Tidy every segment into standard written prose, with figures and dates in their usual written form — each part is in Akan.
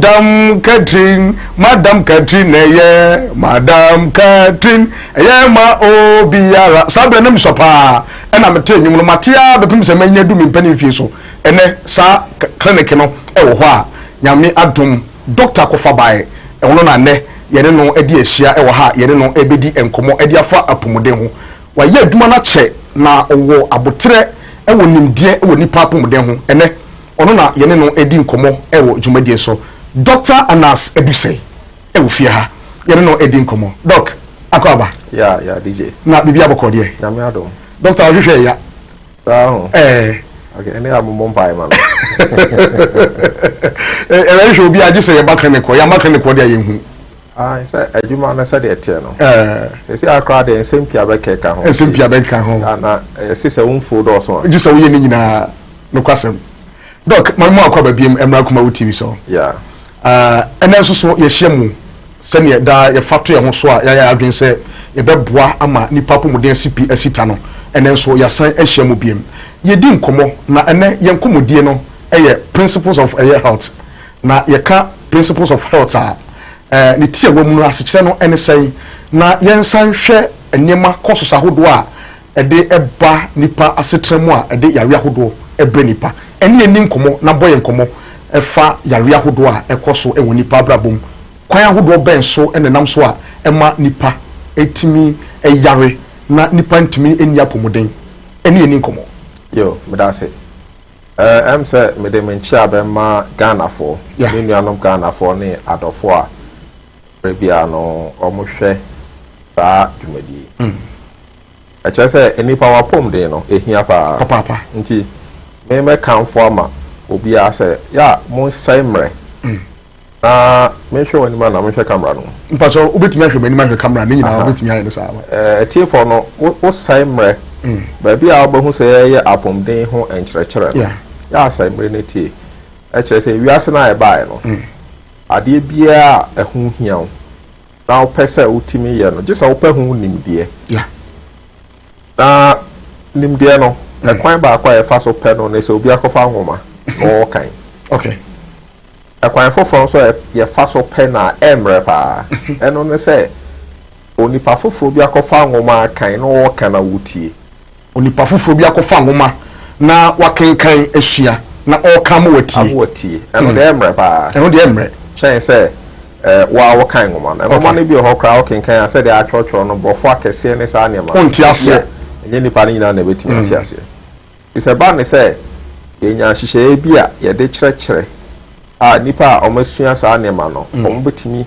Madam Catherine, Madam Catherine ɛyɛ, Madam Catherine ɛyɛ ma obiara. Saa berɛ na mesua paa ɛna mete nnwom no, mate ara bɛpem sɛ manya du me mpanin fie so. Ɛnɛ saa clinic no ɛwɔ hɔ a Nyame adom Doctor kɔfa baeɛ, ɛno na nnɛ yɛne no adi ahyia ɛwɔ ha a yɛne no ɛbɛdi nkɔmmɔ ɛde afa apomuden ho. Wayɛ adwuma no akyɛ na ɔwɔ aboterɛ ɛwɔ nimdeɛ ɛwɔ nipa apomuden ho. Ɛnɛ Ɔno na yɛne no redi nkɔmmɔ wɔ dwumadie so. Dɔkta Anas Adusei wɔ fie ha, yɛne no redi nkɔmmɔ. Dɔk, akɔ aba? Yeah, yeah, DJ. Na biribi abɔkɔ deɛ? Nyame adom. Dɔkta, wohwehwɛ ya? Saa ho. Ɛɛ. Okay, ɛne a mommɔ mpaeɛ ma me. Ɛbɛhwehwɛ obi a gye sɛ yɛba clinic hɔ, yɛama clinic hɔ deɛ a yɛnhu. Ae, sɛ adwuma no sɛdeɛ ɛteɛ no. Seesei ara koraa deɛ nsɛm pii abɛkeka ho. Nsɛm pii abɛkeka ho. Na ɛse sɛ wo mfuo dɔɔso a. Gye sɛ woyɛ ne nyinaa. Nokwasɛm. Doc, ma me mu akɔ aba biom mmra Kumawu TV so. Yeah. Ɛnɛ nso so yɛahyia mu sɛdeɛ daa yɛfa to yɛn ho so a yɛayɛ adwene sɛ yɛbɛboa ama nnipa apɔmuden asi pi asi ta no, ɛnɛ nso yɛasan ahyia mu biom. Yɛdi nkɔmmɔ na ɛnɛ yɛn nkɔmmɔdie no yɛ Principles of ɛyɛ Health. Na yɛka Principles of Health a, ne tiawa mu no asekyerɛ no ne sɛn? Na yɛnsan nhwɛ nneɛma courses ahodoɔ a ɛde ba nnipa asetena mu a ɛde yareɛ ahodoɔ brɛ nnipa. Ɛne yɛn nni nkɔmmɔ na bɔ yɛn nkɔmmɔ fa yareɛ ahodoɔ a ɛkɔ so wɔ nnipa abrabɔ mu. Kwan ahodoɔ bɛn so na ɛnam so a ɛma nnipa tumi yare na nnipa ntumi nni apɔmuden? Ɛne yɛn nni nkɔmmɔ. Yo, meda ase. Ɛɛ, ɛm sɛ mede me nkyea bɛma Ghanafoɔ, me nuanom Ghanafoɔ ne adɔfoɔ a berɛ biara no wɔhwɛ saa dwumadie yi. Ɛkyerɛ sɛ nnipa w'apɔmuden no ɛhia paa. Papaapa. Nti me mɛkamfo ama obiara sɛ yɛ a monsɛe mmerɛ na menhwɛ w'anim anaa menhwɛ camera no mu. Mpakyɛw wobɛtumi ahwɛ m'anim ahwɛ camera ne nyinaa wobɛtumi ayɛ no saa. Atiefoɔ no wosɛe mmerɛ baabi a wobɛhu sɛ yɛyɛ apɔmuden ho nkyerɛkyerɛ no yɛ a sɛe mmerɛ no tie. Ɛkyerɛ sɛ wiase no a yɛbaeɛ no adeɛ biara a ɛho hia wo na wopɛ sɛ wotumi yɛ no, gye sɛ wopɛ ho nimdeɛ. Na nimdeɛ no, ɛkwan baako a yɛfa so pɛ no ne sɛ obi akɔfa nwoma na ɔrekan. Okay. Ɛkwan foforɔ nso a yɛfa so pɛ no a ɛmmerɛ paa, ɛno ne sɛ onipa foforɔ bi akɔfa nwoma akan na ɔreka na wotie. Onipa foforɔ bi akɔfa nwoma na wakenkan asua na ɔreka ama watie. Ama watie. Ɛno deɛ ɛmmerɛ paa. Ɛno deɛ ɛmmerɛ. Kyɛn sɛ wo ara wokan nwoma no. Nwoma no bi wɔ hɔ koraa wokenkan a sɛdeɛ atwerɛtwerɛ no borɔfo akɛseɛ ne saa nneɛma no. Wonte aseɛ. Ɛnyɛ nnipa no nyinaa na ɛbɛtumi ate aseɛ. Nti sɛ ɛba ne sɛ yɛnya nhyehyɛeɛ bi a yɛde kyerɛkyerɛ a nnipa a wɔasua saa nneɛma no wɔbɛtumi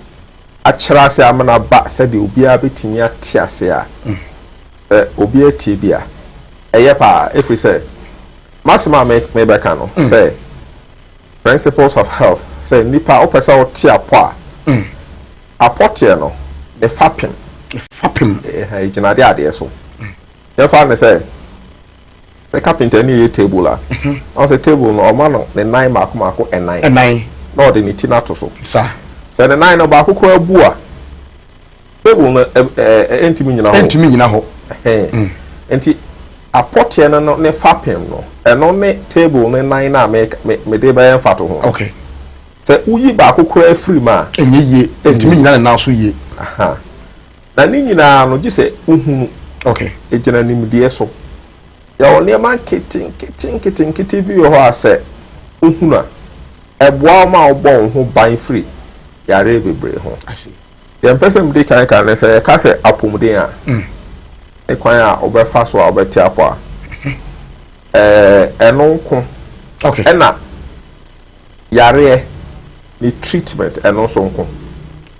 akyerɛ aseɛ ama no aba sɛdeɛ obiara bɛtumi ate aseɛ a, Sɛ obi atie bi a, ɛyɛ paa ɛfiri sɛ m'asɛm a merebɛka no sɛ principles of health sɛ nnipa wopɛ sɛ wote apɔ a, apɔteɛ no ne fapem. Ne fapem. Ɛgyina adeɛ adeɛ so. Yɛmfa no sɛ ne kapenta ni yɛ table a, ɔn sɛ table no ɔma no ne nan mmaako mmaako ɛnan. Ɛnan. Na ɔde ne ti no ato so. Sa. Sɛ ne nan no baako koraa bu a, Table no ɛntumi nyina hɔ. Ɛntumi nyina hɔ. Mm. Nti apɔteɛ no no ne fapem no, ɛno ne table ne nan no a me me mede bɛyɛ mfato ho. Okay. Sɛ woyi baako koraa firi mu a. Ɛnyɛ yie. Ɛntumi nyina ne nan so yie. Aha. Na ne nyinaa no gye sɛ wohunu. Okay. Ɛgyina nimdeɛ so. Yɛwɔ nneɛma nketenkete nketenkete bi wɔ hɔ a sɛ wohunu a, ɛboa wo ma wobɔ wo ho ban firi yareɛ bebree ho. I see. Deɛ mpɛ sɛ medi kan ka ne sɛ yɛka sɛ apɔmuden a, ne kwan a wobɛfa so a wobɛte apɔ a, ɛno nko ɛna yareɛ ne treatment ɛno nso nko.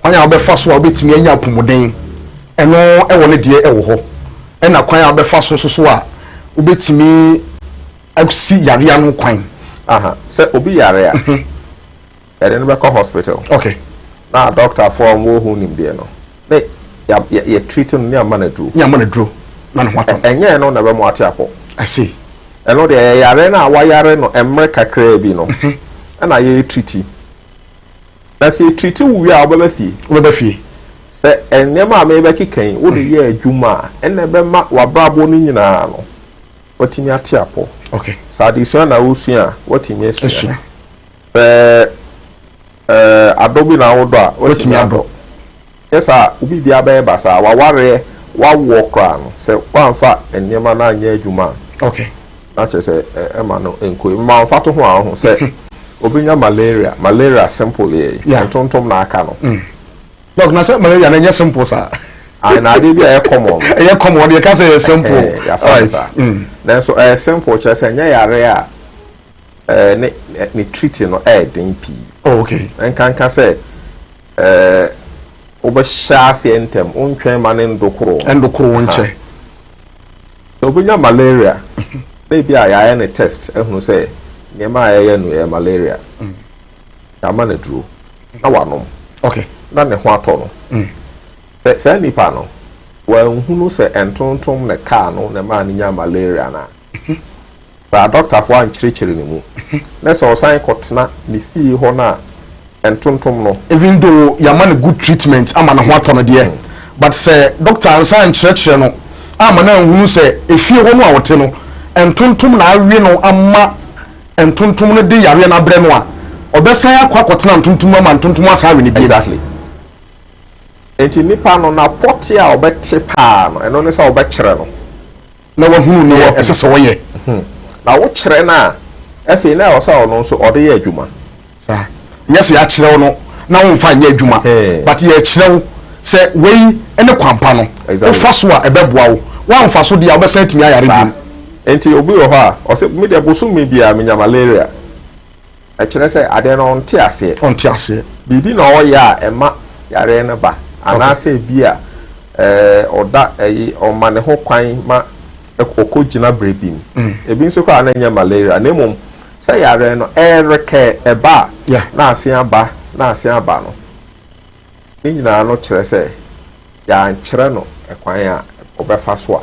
Kwan a wobɛfa so a wobɛtumi anya apɔmuden ɛno ɛwɔ ne deɛ ɛwɔ hɔ, ɛna kwan a wobɛfa so nso so a wobɛtumi asi yareɛ ano kwan. Aha, sɛ obi yare a, Yɛde no bɛkɔ hospital. Okay. Na doctor foɔ a wɔwɔ ho nimdeɛ no, ne yɛ yɛ treat no ne ama no aduro. Ne ama no aduro na ne ho atɔ no. Ɛnyɛ ɛno na ɛbɛma wate apɔ. I see. Ɛno deɛ ɛyɛ yare no a wayare no mmerɛ kakraa bi no ɛna yɛ treat. Na sɛ yɛ treat wo wie a wobɛba fie. Wobɛba fie. Sɛ nneɛma a merebɛkeka yi wode yɛ adwuma a ɛna ɛbɛma w'abrabɔ no nyinaa no watumi ate apɔ. Okay. Sɛ adesua na wosua a watumi asua. Asua. Sɛ. Adɔ bi na wodɔ a, watumi adɔ. Nyɛ saa a, wo biribiara bɛyɛ basaa. W'awareɛ, w'awoɔ koraa no, sɛ woamfa nneɛma no anyɛ adwuma a, na kyerɛ sɛ ɛma no nkɔ yie. Mema wo mfatoho a wohu sɛ obi nya malaria, malaria simple yɛ yi, ntontom na aka no. Doc, na sɛ malaria no ɛnyɛ simple saa. Ae, na adeɛ bi a ɛyɛ common no. Ɛyɛ common, yɛka sɛ ɛyɛ simple. Yɛafa no saa. Nanso ɛyɛ simple kyerɛ sɛ ɛnyɛ yareɛ a ne ne treat no ɛyɛ den pii. Oh, okay. Nkanka sɛ wobɛhyɛ aseɛ ntɛm, wontwɛn ma ne ndokoro. Ndokoro nkyɛ. Sɛ wobɛnya malaria, na ebi a yɛayɛ ne test ahunu sɛ nneɛma a yɛyɛ no yɛ malaria. Yɛama no aduro na wanom. Okay. Na ne ho atɔ no. Sɛ saa nipa no, wanhunu sɛ ntontom ne kaa no na ɛmaa no nya malaria no a, Sɛ adɔktafo ankyerɛkyerɛ ne mu, na sɛ ɔsan kɔtena ne fie hɔ no a, ntontom no. Even though yɛama no good treatment ama ne ho atɔ no deɛ, but sɛ dɔkta ansan ankyerɛkyerɛ no amma no anhunu sɛ efie hɔ no a ɔte no, ntontom na awe no ama ntontom no de yareɛ no abrɛ no a, ɔbɛsan akɔ akɔtena ntontom mu ama ntontom asan awe no bio. Exactly. Enti nipa no, n'apɔte a ɔbɛte paa no, ɛno ne sɛ wobɛkyerɛ no. Na wahunu nea ɛsɛ sɛ ɔyɛ. Na wokyerɛ no a, afei na ɛwɔ sɛ ɔno nso ɔde yɛ adwuma. Saa. Nyɛ sɛ yɛakyerɛ wo no na womfa nyɛ adwuma, but yɛrekyerɛ wo sɛ wei ne kwampa no, wofa so a ɛbɛboa wo, woamfa so deɛ a wobɛsan atumi ayare bio. Nti obi wɔ hɔ a, ɔse me deɛ bosome biara menya malaria. Ɛkyerɛ sɛ adeɛ no ɔnte aseɛ. Ɔnte aseɛ. Biribi na ɔyɛ a ɛma yareɛ no ba. Anaasɛ ebi a ɔda ɛyi ɔma ne ho kwan ma ɔkɔ gyina berɛ bi mu. Ebi nso koraa na ɛnyɛ malaria na mmom sɛ yareɛ no ɛrekɛ ɛba a na ase aba na ase aba no. Ne nyinaa no kyerɛ sɛ yɛankyerɛ no kwan a ɔbɛfa so a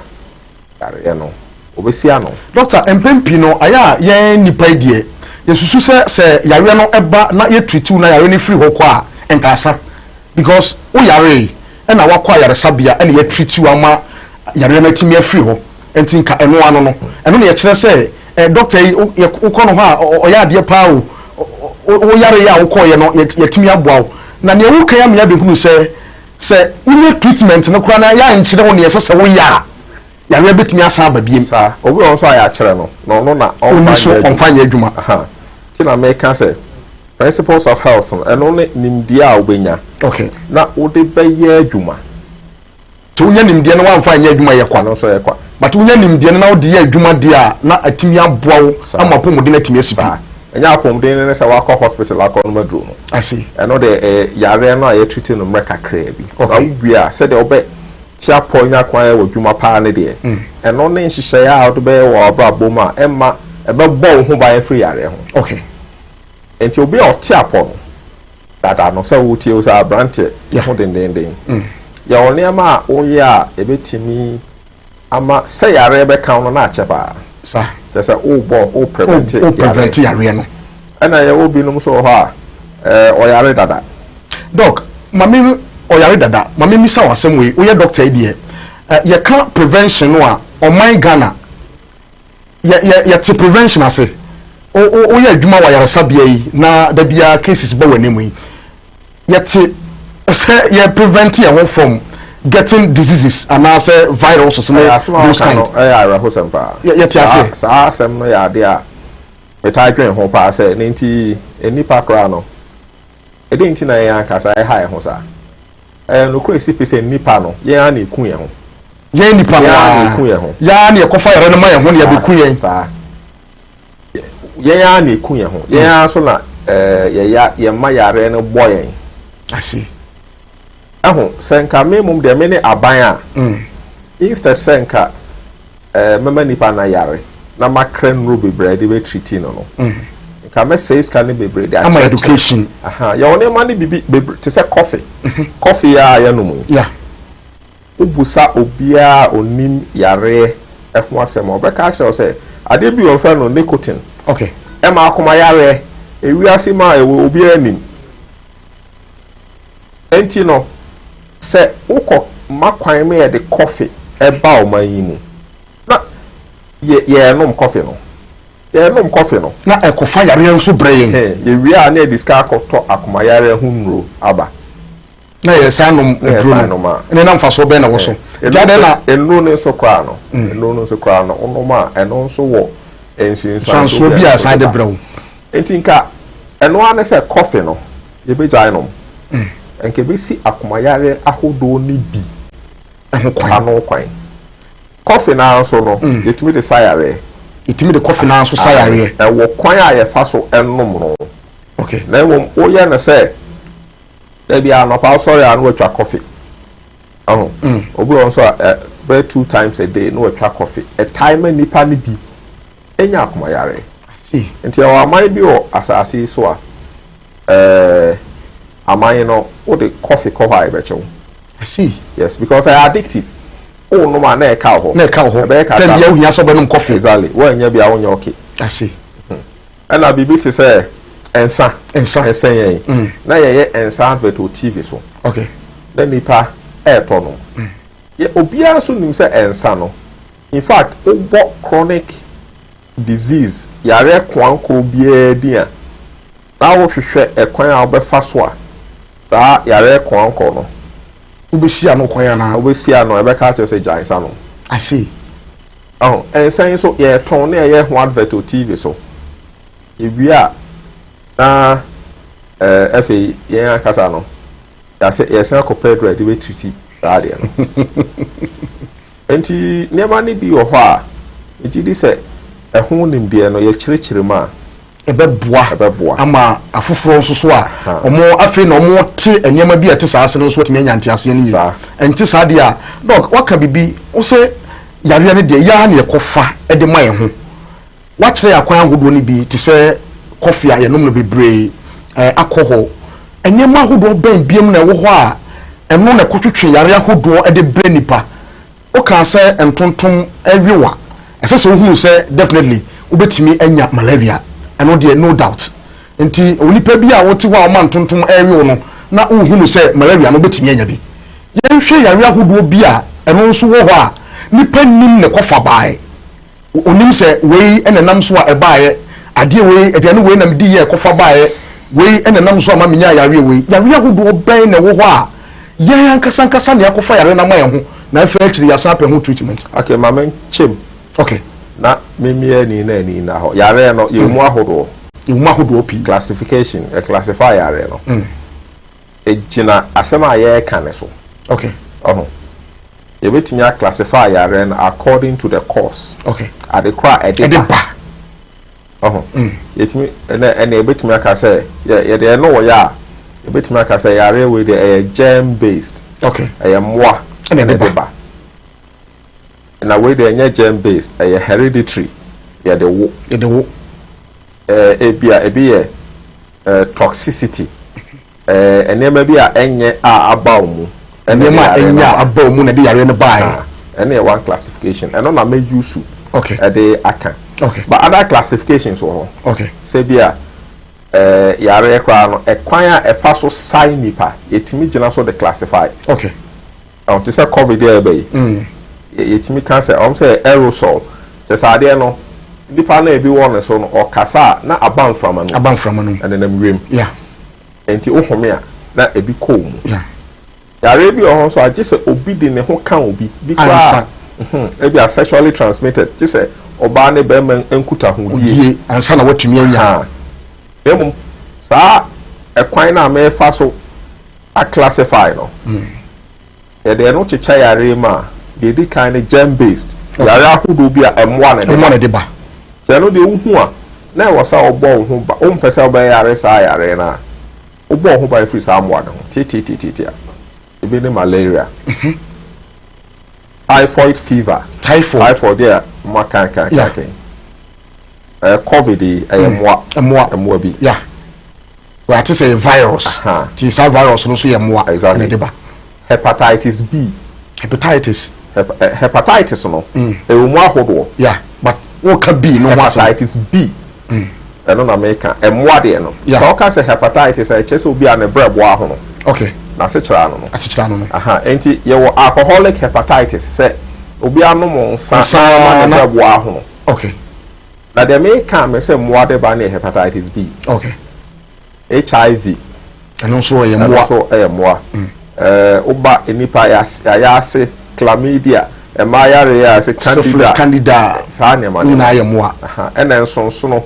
yareɛ no ɔbɛsi ano. Doctor, mpɛn pii no ayɛ a yɛn nnipa yi deɛ yɛsusu sɛ sɛ yareɛ no ba na yɛ treat wo na yareɛ no firi hɔ kɔ a nka asa because wo yaree ɛna wakɔ ayaresabea ɛna yɛ treat wo ama yareɛ no atumi afiri hɔ nti nka ɛno ano no ɛno na yɛkyerɛ sɛ eh, doctor yi wokɔ no hɔ a ɔyɛ adeɛ paa o, wo yareɛ a wokɔɔyɛ no yɛatumi aboa wo na nea woka yi ama yɛabɛhunu sɛ sɛ wonya treatment no koraa na yɛankyerɛ wo nea ɛsɛ sɛ woyɛ a, yareɛ bɛtumi asan aba biem. Saa. Obi wɔ hɔ nso a yɛakyerɛ no, na ɔno na ɔmfa nyɛ adwuma. Ɔmfa nyɛ adwuma. Aha. Nti na meka sɛ, principles of health no, ɛno ne nimdeɛ a wobɛnya. Okay. Na wode bɛyɛ adwuma. Sɛ wonya nimdeɛ na woamfa anyɛ adwuma yɛ kwa. Ɛno nso yɛ kwa. But wonya nimdeɛ no na wode yɛ adwuma deɛ a, na atumi aboa wo ama apɔmuden atumi asi pi. Saa. Ɛnyɛ apɔmuden no ne sɛ woakɔ hospital akɔnom aduro no. I see. Ɛno deɛ ɛyɛ yareɛ no a yɛ treat no mmerɛ kakraa bi. Okay. Na wowie a, sɛdeɛ wobɛ te apɔ anya kwan ayɛ w'adwuma paa no deɛ, ɛno ne nhyehyɛeɛ a wode bɛyɛ wɔ w'abrabɔ mu a ɛmma ɛbɛbɔ wo ho ban afiri yareɛ ho. Okay. Nti obi a ɔte apɔ no dada no, sɛ wotie wo sɛ aberanteɛ yɛ ho dendeenden. Yɛwɔ nneɛma a woyɛ a ɛbɛtumi ama sɛ yareɛ bɛka wo no na akyɛ paa. Sa. Kyerɛ sɛ wobɔ wo prevent Wo prevent yareɛ no. Ɛna yɛwɔ binom nso wɔ hɔ a ɔyare dada. Doc, ma me ɔyare dada, ma me misa wo asɛm wei, woyɛ doctor yi deɛ, yɛka prevention no a, ɔman Ghana, yɛ yɛ yɛte prevention ase wo wo woyɛ adwuma wɔ ayaresabea yi na da biara cases ba w'anim yi yɛte sɛ yɛ prevent yɛn ho from getting diseases anaasɛ viruses ne those kind. Ɛyɛ awerɛhosɛm paa. Yɛte aseɛ. Saa asɛm no yɛ adeɛ a metaa dwen ho paa sɛ ne nti nnipa koraa no ɛdɛn nti na yɛn ankasa ɛha yɛn ho saa. Ɛyɛ nokorɛ si pi sɛ nnipa no, yɛn ara na ɛku yɛn ho. Yɛn nnipa no ara na ɛku yɛn ho. Yɛn ara na yɛkɔfa yare no ma yɛn ho na yɛbɛku yɛn. Saa. Yɛn ara na ɛku yɛn ho. Yɛn ara nso na yɛya yɛma yareɛ no bɔ yɛn. I see. Ɛho, sɛ nka me mmom deɛ me ne aban a, instead sɛ nka mɛma nipa no ayare na makra nnuro bebree a yɛde bɛ treat no no, nka mɛsɛe sika no bebree de Ama akyerɛkyerɛ. education. Aha, yɛwɔ nneɛma no bibi bebree te sɛ coffee. Coffee a yɛnom yi. Yeah. Wobusa obiara a onim yareɛ ho asɛm a, ɔbɛka akyerɛ wo sɛ adeɛ bi wɔ hɔ wɔfrɛ no nicotine. Okay. Ɛma akoma yareɛ. Ewiase mu a ɛwɔ obiara nim. Enti no, sɛ wokɔ ma kwan ma yɛde kɔfe ba ɔman yi mu na yɛ yɛrenom kɔfe no. Yɛnom kɔfe no. Na ɛkɔfa yareɛ nso brɛ yɛn. Yɛwie a, na yɛde sika akɔtɔ akomayareɛ ho nnuro aba. Na yɛ san nom aduro no ɛne na mfasoɔ bɛn na wɔ so? Gya dɛn na nnuro no nso koraa no, nnuro no nso koraa no, wonom a, ɛno nso wɔ nsunsuansoɔ bi a san de brɛ wo. Nti nka ɛno ara ne sɛ kɔfe no yɛbɛgyae nom, nka ɛbɛsi akomayareɛ ahodoɔ no bi ho kwan. Ano kwan. Kɔfe no ara nso no, yɛtumi de sa yareɛ. Yɛtumi de kɔfe no ara nso sa yareɛ. Ɛwɔ kwan a yɛfa so nom no. Na mmom woyɛ no sɛ dabi anɔpa wosɔre a na watwa kɔfe. Ɔho. Obi wɔ nso a bɛyɛ two times a day na watwa kɔfe. Ɛtae ma nipa no bi nya akomayareɛ. Nti ɛwɔ aman bi wɔ asase yi so a, aman no wode kɔfe kɔ hɔ a, yɛbɛkyɛ wo. I see. Yes, because ɛyɛ addictive. Wonom a, na ɛka wo hɔ. Na ɛka wo hɔ. Ɛbɛyɛ kakra. Tɛm bia wohia sɛ wobɛnom kɔfe. Exactly. Woannya bi a, wonyɛ okay. I see. Ɛna biribi te sɛ nsa. Nsa. Ɛsɛn yɛn. Na yɛyɛ nsa advert wɔ TV so. Na nipa ɛɛtɔ no. Yɛ obiara nso nim sɛ nsa no, in fact, wobɔ chronic disease, yareɛ koankoro biara din a, na wohwehwɛ ɛkwan a wobɛfa so a saa yareɛ koankɔ no wobɛsi ano kwan anaa? Wobɛsi ano, ɛbɛka akyerɛ sɛ gyae nsa no. I see. Ɔho, nsa yi nso yɛtɔn na yɛyɛ ho advert wɔ TV so. Yɛwie a, na afei yɛn ankasa no, yɛasɛ yɛsan akɔpɛ aduru a yɛde bɛtiriti saa adeɛ no. Nti nneɛma no bi wɔ hɔ a, megye di sɛ ɛho nimdeɛ no yɛkyerɛkyerɛ mu a, ɛbɛboa. Ɛbɛboa. Ama afoforɔ nso so a ɔmo afei na ɔmo te nneɛma bi a ɛte saa ase no nso atumi anya nteaseɛ no yie. Ɛnte saa deɛ a, Doc, waka biribi wo sɛ yareɛ no deɛ yɛa na yɛkɔfa de ma yɛn ho. Wakyerɛ yɛn akwan ahodoɔ no bi te sɛ kɔfe a yɛnom no bebree, alcohol. Nneɛma ahodoɔ bɛn biom na ɛwɔ hɔ a ɛno na ɛkɔtwetwe yareɛ ahodoɔ de brɛ nipa? Wokaa sɛ ntontom wew a, ɛsɛ sɛ wohunu sɛ definitely wobɛtumi anya malaria. Ɛno deɛ no doubt. Nti onipa bi a wote hɔ a woma ntontom rewe wo no na wohunu sɛ malaria no wobɛtumi anya bi. Yɛnhwɛ yareɛ ahodoɔ bi a ɛno nso wɔ hɔ a nipa nnim ne kɔfa baeɛ. Onim sɛ wei na ɛnam so a ɛbaeɛ, adeɛ wei, aduane wei na medi yɛ ɛkɔfa baeɛ, wei na ɛnam so ama menyaa yareɛ wei. Yareɛ ahodoɔ bɛn na ɛwɔ hɔ a yɛn ankasa ankasa na yɛakɔfa yareɛ no ama yɛn ho na afei akyiri yɛasan apɛ ho treatment? Okay, ma menkyɛ mu. Na memmia ani na ani nna hɔ. Yareɛ no, yɛwɔ mu ahodoɔ. Yɛwɔ mu ahodoɔ pii. Classification, yɛ classify yareɛ no. Ɛgyina asɛm a yɛreka no so. Ɔho. Yɛbɛtumi a classify yareɛ no according to the cause. Ade korɔ a ɛde ba. Ɔho. Yɛtumi, ɛnɛ, ɛnɛ yɛbɛtumi aka sɛ, yɛ, yɛde ɛno wɔ yɛ a, yɛbɛtumi aka sɛ yareɛ wei deɛ ɛyɛ germ based. Ɛyɛ mmoa ɛna ɛde ba. Na wei deɛ ɛnyɛ germ based, ɛyɛ hereditary. Yɛde wo. Yɛde wo. Ebi a, ebi yɛ toxicity. Nneɛma bi a ɛnyɛ a aba wo mu. Nneɛma a ɛnyɛ a aba wo mu na ɛde yareɛ no baeɛ. Ɛno yɛ one classification. Ɛno na mɛ use ɛde aka. But other classifications wɔ hɔ. Sɛ bi a yareɛ koraa no, ɛkwan a ɛfa so sae nipa, yɛtumi gyina so de classify. Ɔn te sɛ COVID yɛ ɛbɛ yi. Yɛtumi ka sɛ ɔm sɛ aerosol. Kyɛ sɛ adeɛ no, nipa no a ebi wɔ ne so no, ɔkasa a na aba mframa no. Aba mframa no. Ɛnenam wiem. Nti wohome a na ebi kɔ wo mu. Yareɛ bi wɔ hɔ nso a gye sɛ obi de ne ho ka obi bi koraa. Ebi a sexually transmitted, gye sɛ ɔbaa ne bɛrima nkutahodie. Die ansa na watumi anya. Na mmom saa ɛkwan no a mefa so a classify no, yɛde ɛno kyekyɛ yareɛ mu a, deɛ edi kan no germ based. Yareɛ ahodoɔ bi a ɛmmoa na ɛde ba. Ɛmmoa na ɛde ba. Sɛ ɛno deɛ wohu a, na ɛwɔ sɛ wobɔ wo ho ba, wompɛ sɛ wobɛyare saa yareɛ no a, wobɔ wo ho ban firi saa mmoa no ho tiatiatiatia. Ebi ne malaria, typhoid fever. Typhoid. Typhoid yɛ mmoa kan kan kan kan. COVID yi ɛyɛ mmoa. Mmoa. Mmoa bi. Yeah. Wɔate sɛ yɛ virus. Ti saa virus no nso yɛ mmoa. Exactly. Ɛna ɛde ba. Hepatitis B. Hepatitis. Hepatitis no, ɛwɔ mu ahodoɔ. Yeah, but wɔka B no ho asɛm. Hepatitis B. Ɛno na meka. Mmoa deɛ no. Sɛ wɔka sɛ hepatitis a, ɛkyerɛ sɛ obi a ne brɛ boa ho no. Na asekyerɛ ano no. Asekyerɛ ano no. Nti yɛwɔ alcoholic hepatitis sɛ obi anom nsa na ne brɛ boa ho no. Na deɛ meka me sɛ mmoa de ba no yɛ hepatitis B. Okay. HIV. Ɛno nso yɛ mmoa. Ɛno nso yɛ mmoa. Ɛɛ woba nnipa yɛayɛ ase chlamydia, mmaa yareɛ a sɛ candida. Syphilis, candida. Saa nneɛma no. Nyinaa yɛ mmoa. Ɛna nsonsono.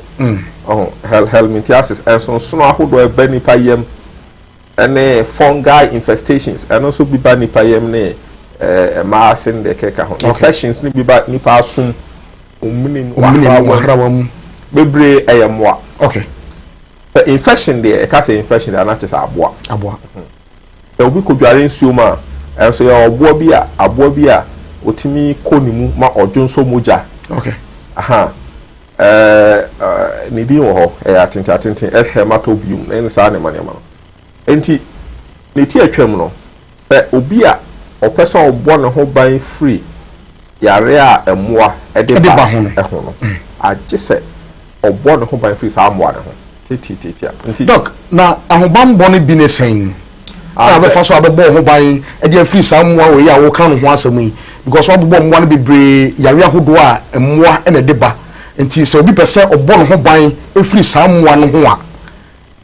Ɔho helminthiasis, nsonsono ahodoɔ ɛba nnipa yam ɛne fungi infestations, ɛno nso bi ba nnipa yam ne mmaa ase ne deɛ ɛkeka ho. Infections no bi ba nnipa asom, omini, wahrawa mu. Bebree ɛyɛ mmoa. Okay. Sɛ infection deɛ, ɛka sɛ infection deɛ, na kyerɛ sɛ aboa. Aboa. Sɛ obi kɔdware nsuo mu a, ɛnso yɛ ɔboa bi a, aboa bi a ɔtumi kɔ ne mu ma ɔdwonsɔ mogya. Okay. Aha. Ɛɛ, ne din wɔ hɔ, ɛyɛ atenten atenten, S haematobium, ne saa nneɛma nneɛma no. Enti, ne ti atwam no, sɛ obi a ɔpɛ sɛ ɔbɔ ne ho ban firi yare a mmoa de ba ho no, agye sɛ ɔbɔ ne ho ban firi saa mmoa no ho tiatiatiatia. Nti. Doc, na ahobanbɔ no bi ne sɛn? A wobɛfa so a bɛbɔ wo ho ban de afiri saa mmoa wei a woka no ho asɛm yi, because woabobɔ mmoa no bebree, yare ahodoɔ a mmoa na ɛde ba. Nti sɛ obi pɛ sɛ ɔbɔ ne ho ban firi saa mmoa no ho a,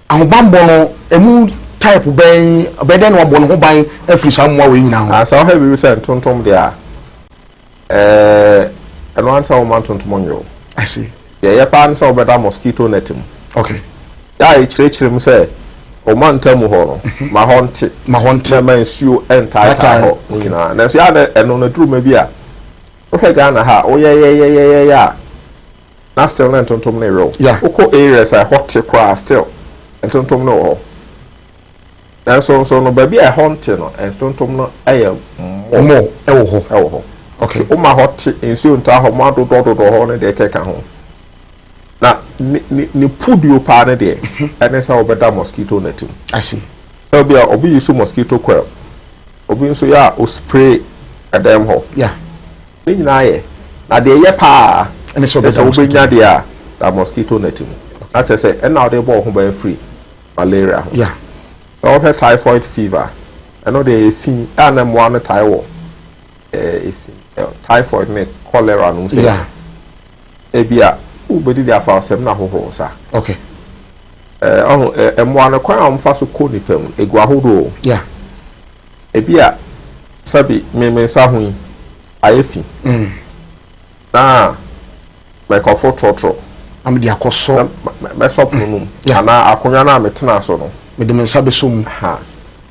ahobanbɔ no ɛmu type bɛn, ɔbɛyɛ dɛn na wabɔ ne ho ban afiri saa mmoa wei nyinaa ho? Sɛ wohwɛ biribi sɛ ntontom deɛ a, ɛɛ ɛno ara ne sɛ woma ntontom nwe wo. I see. Deɛ ɛyɛ paa ne sɛ wobɛda mosquito net mu. Okay. Yɛ a yɛkyerɛkyerɛ mu sɛ ɔma ntamu hɔ no, ma hɔ nte. Ma hɔ nte. Na ma nsuo ntaetae hɔ ne nyinaa. Nanso yɛ a na ɛno no aduru ma bi a, wohwɛ Ghana ha a, woyɛyɛyɛyɛyɛ a, na still na ntontom no rewe wo. Yeah. Wokɔ areas a ɛhɔ te koraa still ntontom no wɔ hɔ. Nanso nso no baabi a ɛhɔ nte no ntontom no yɛ more. More ɛwɔ hɔ. Ɛwɔ hɔ. Okay. Nti woma hɔ te nsuo ntaa hɔ mo adodɔdodɔ hɔ ne deɛ ɛkeka ho. Na ne ne ne puduo paa ne deɛ ɛne sɛ wobɛda mosquito net mu. I see. Sɛ obi a obi use mosquito coil obi nso yɛ a ospray ɛdɛm hɔ. Yeah. Ne nyinaa yɛ. Na deɛ ɛyɛ paa Ɛne sɛ sɛ sɛ wobɛda mosquito wobɛnya deɛ a da mosquito net mu. Na kyerɛ sɛ ɛna wode bɔ wo ho ban firi malaria ho. Yeah. Sɛ wohwɛ typhoid fever a, ɛno deɛ ɛyɛ fi a na mmoa no tae wɔ ɛɛ efi typhoid ne cholera nom sɛ. Yeah. Ebi a wobɛdidi afa ɔsɛm na ahohoro wo nsa. Okay. Ɛɛ ɔho ɛɛ mmoa no kwan a wɔfa so kɔ nipa mu egu ahodoɔ o. Yeah. Ebi a sɛbi me me nsa ho yi ayɛ fi. Na mɛkɔfo trɔtrɔ. Na mede akɔsɔ. Na mɛsɔ pono no mu. Anaa akonnwa no a metena so no. Mede me nsa bɛsɔ mu. Ha.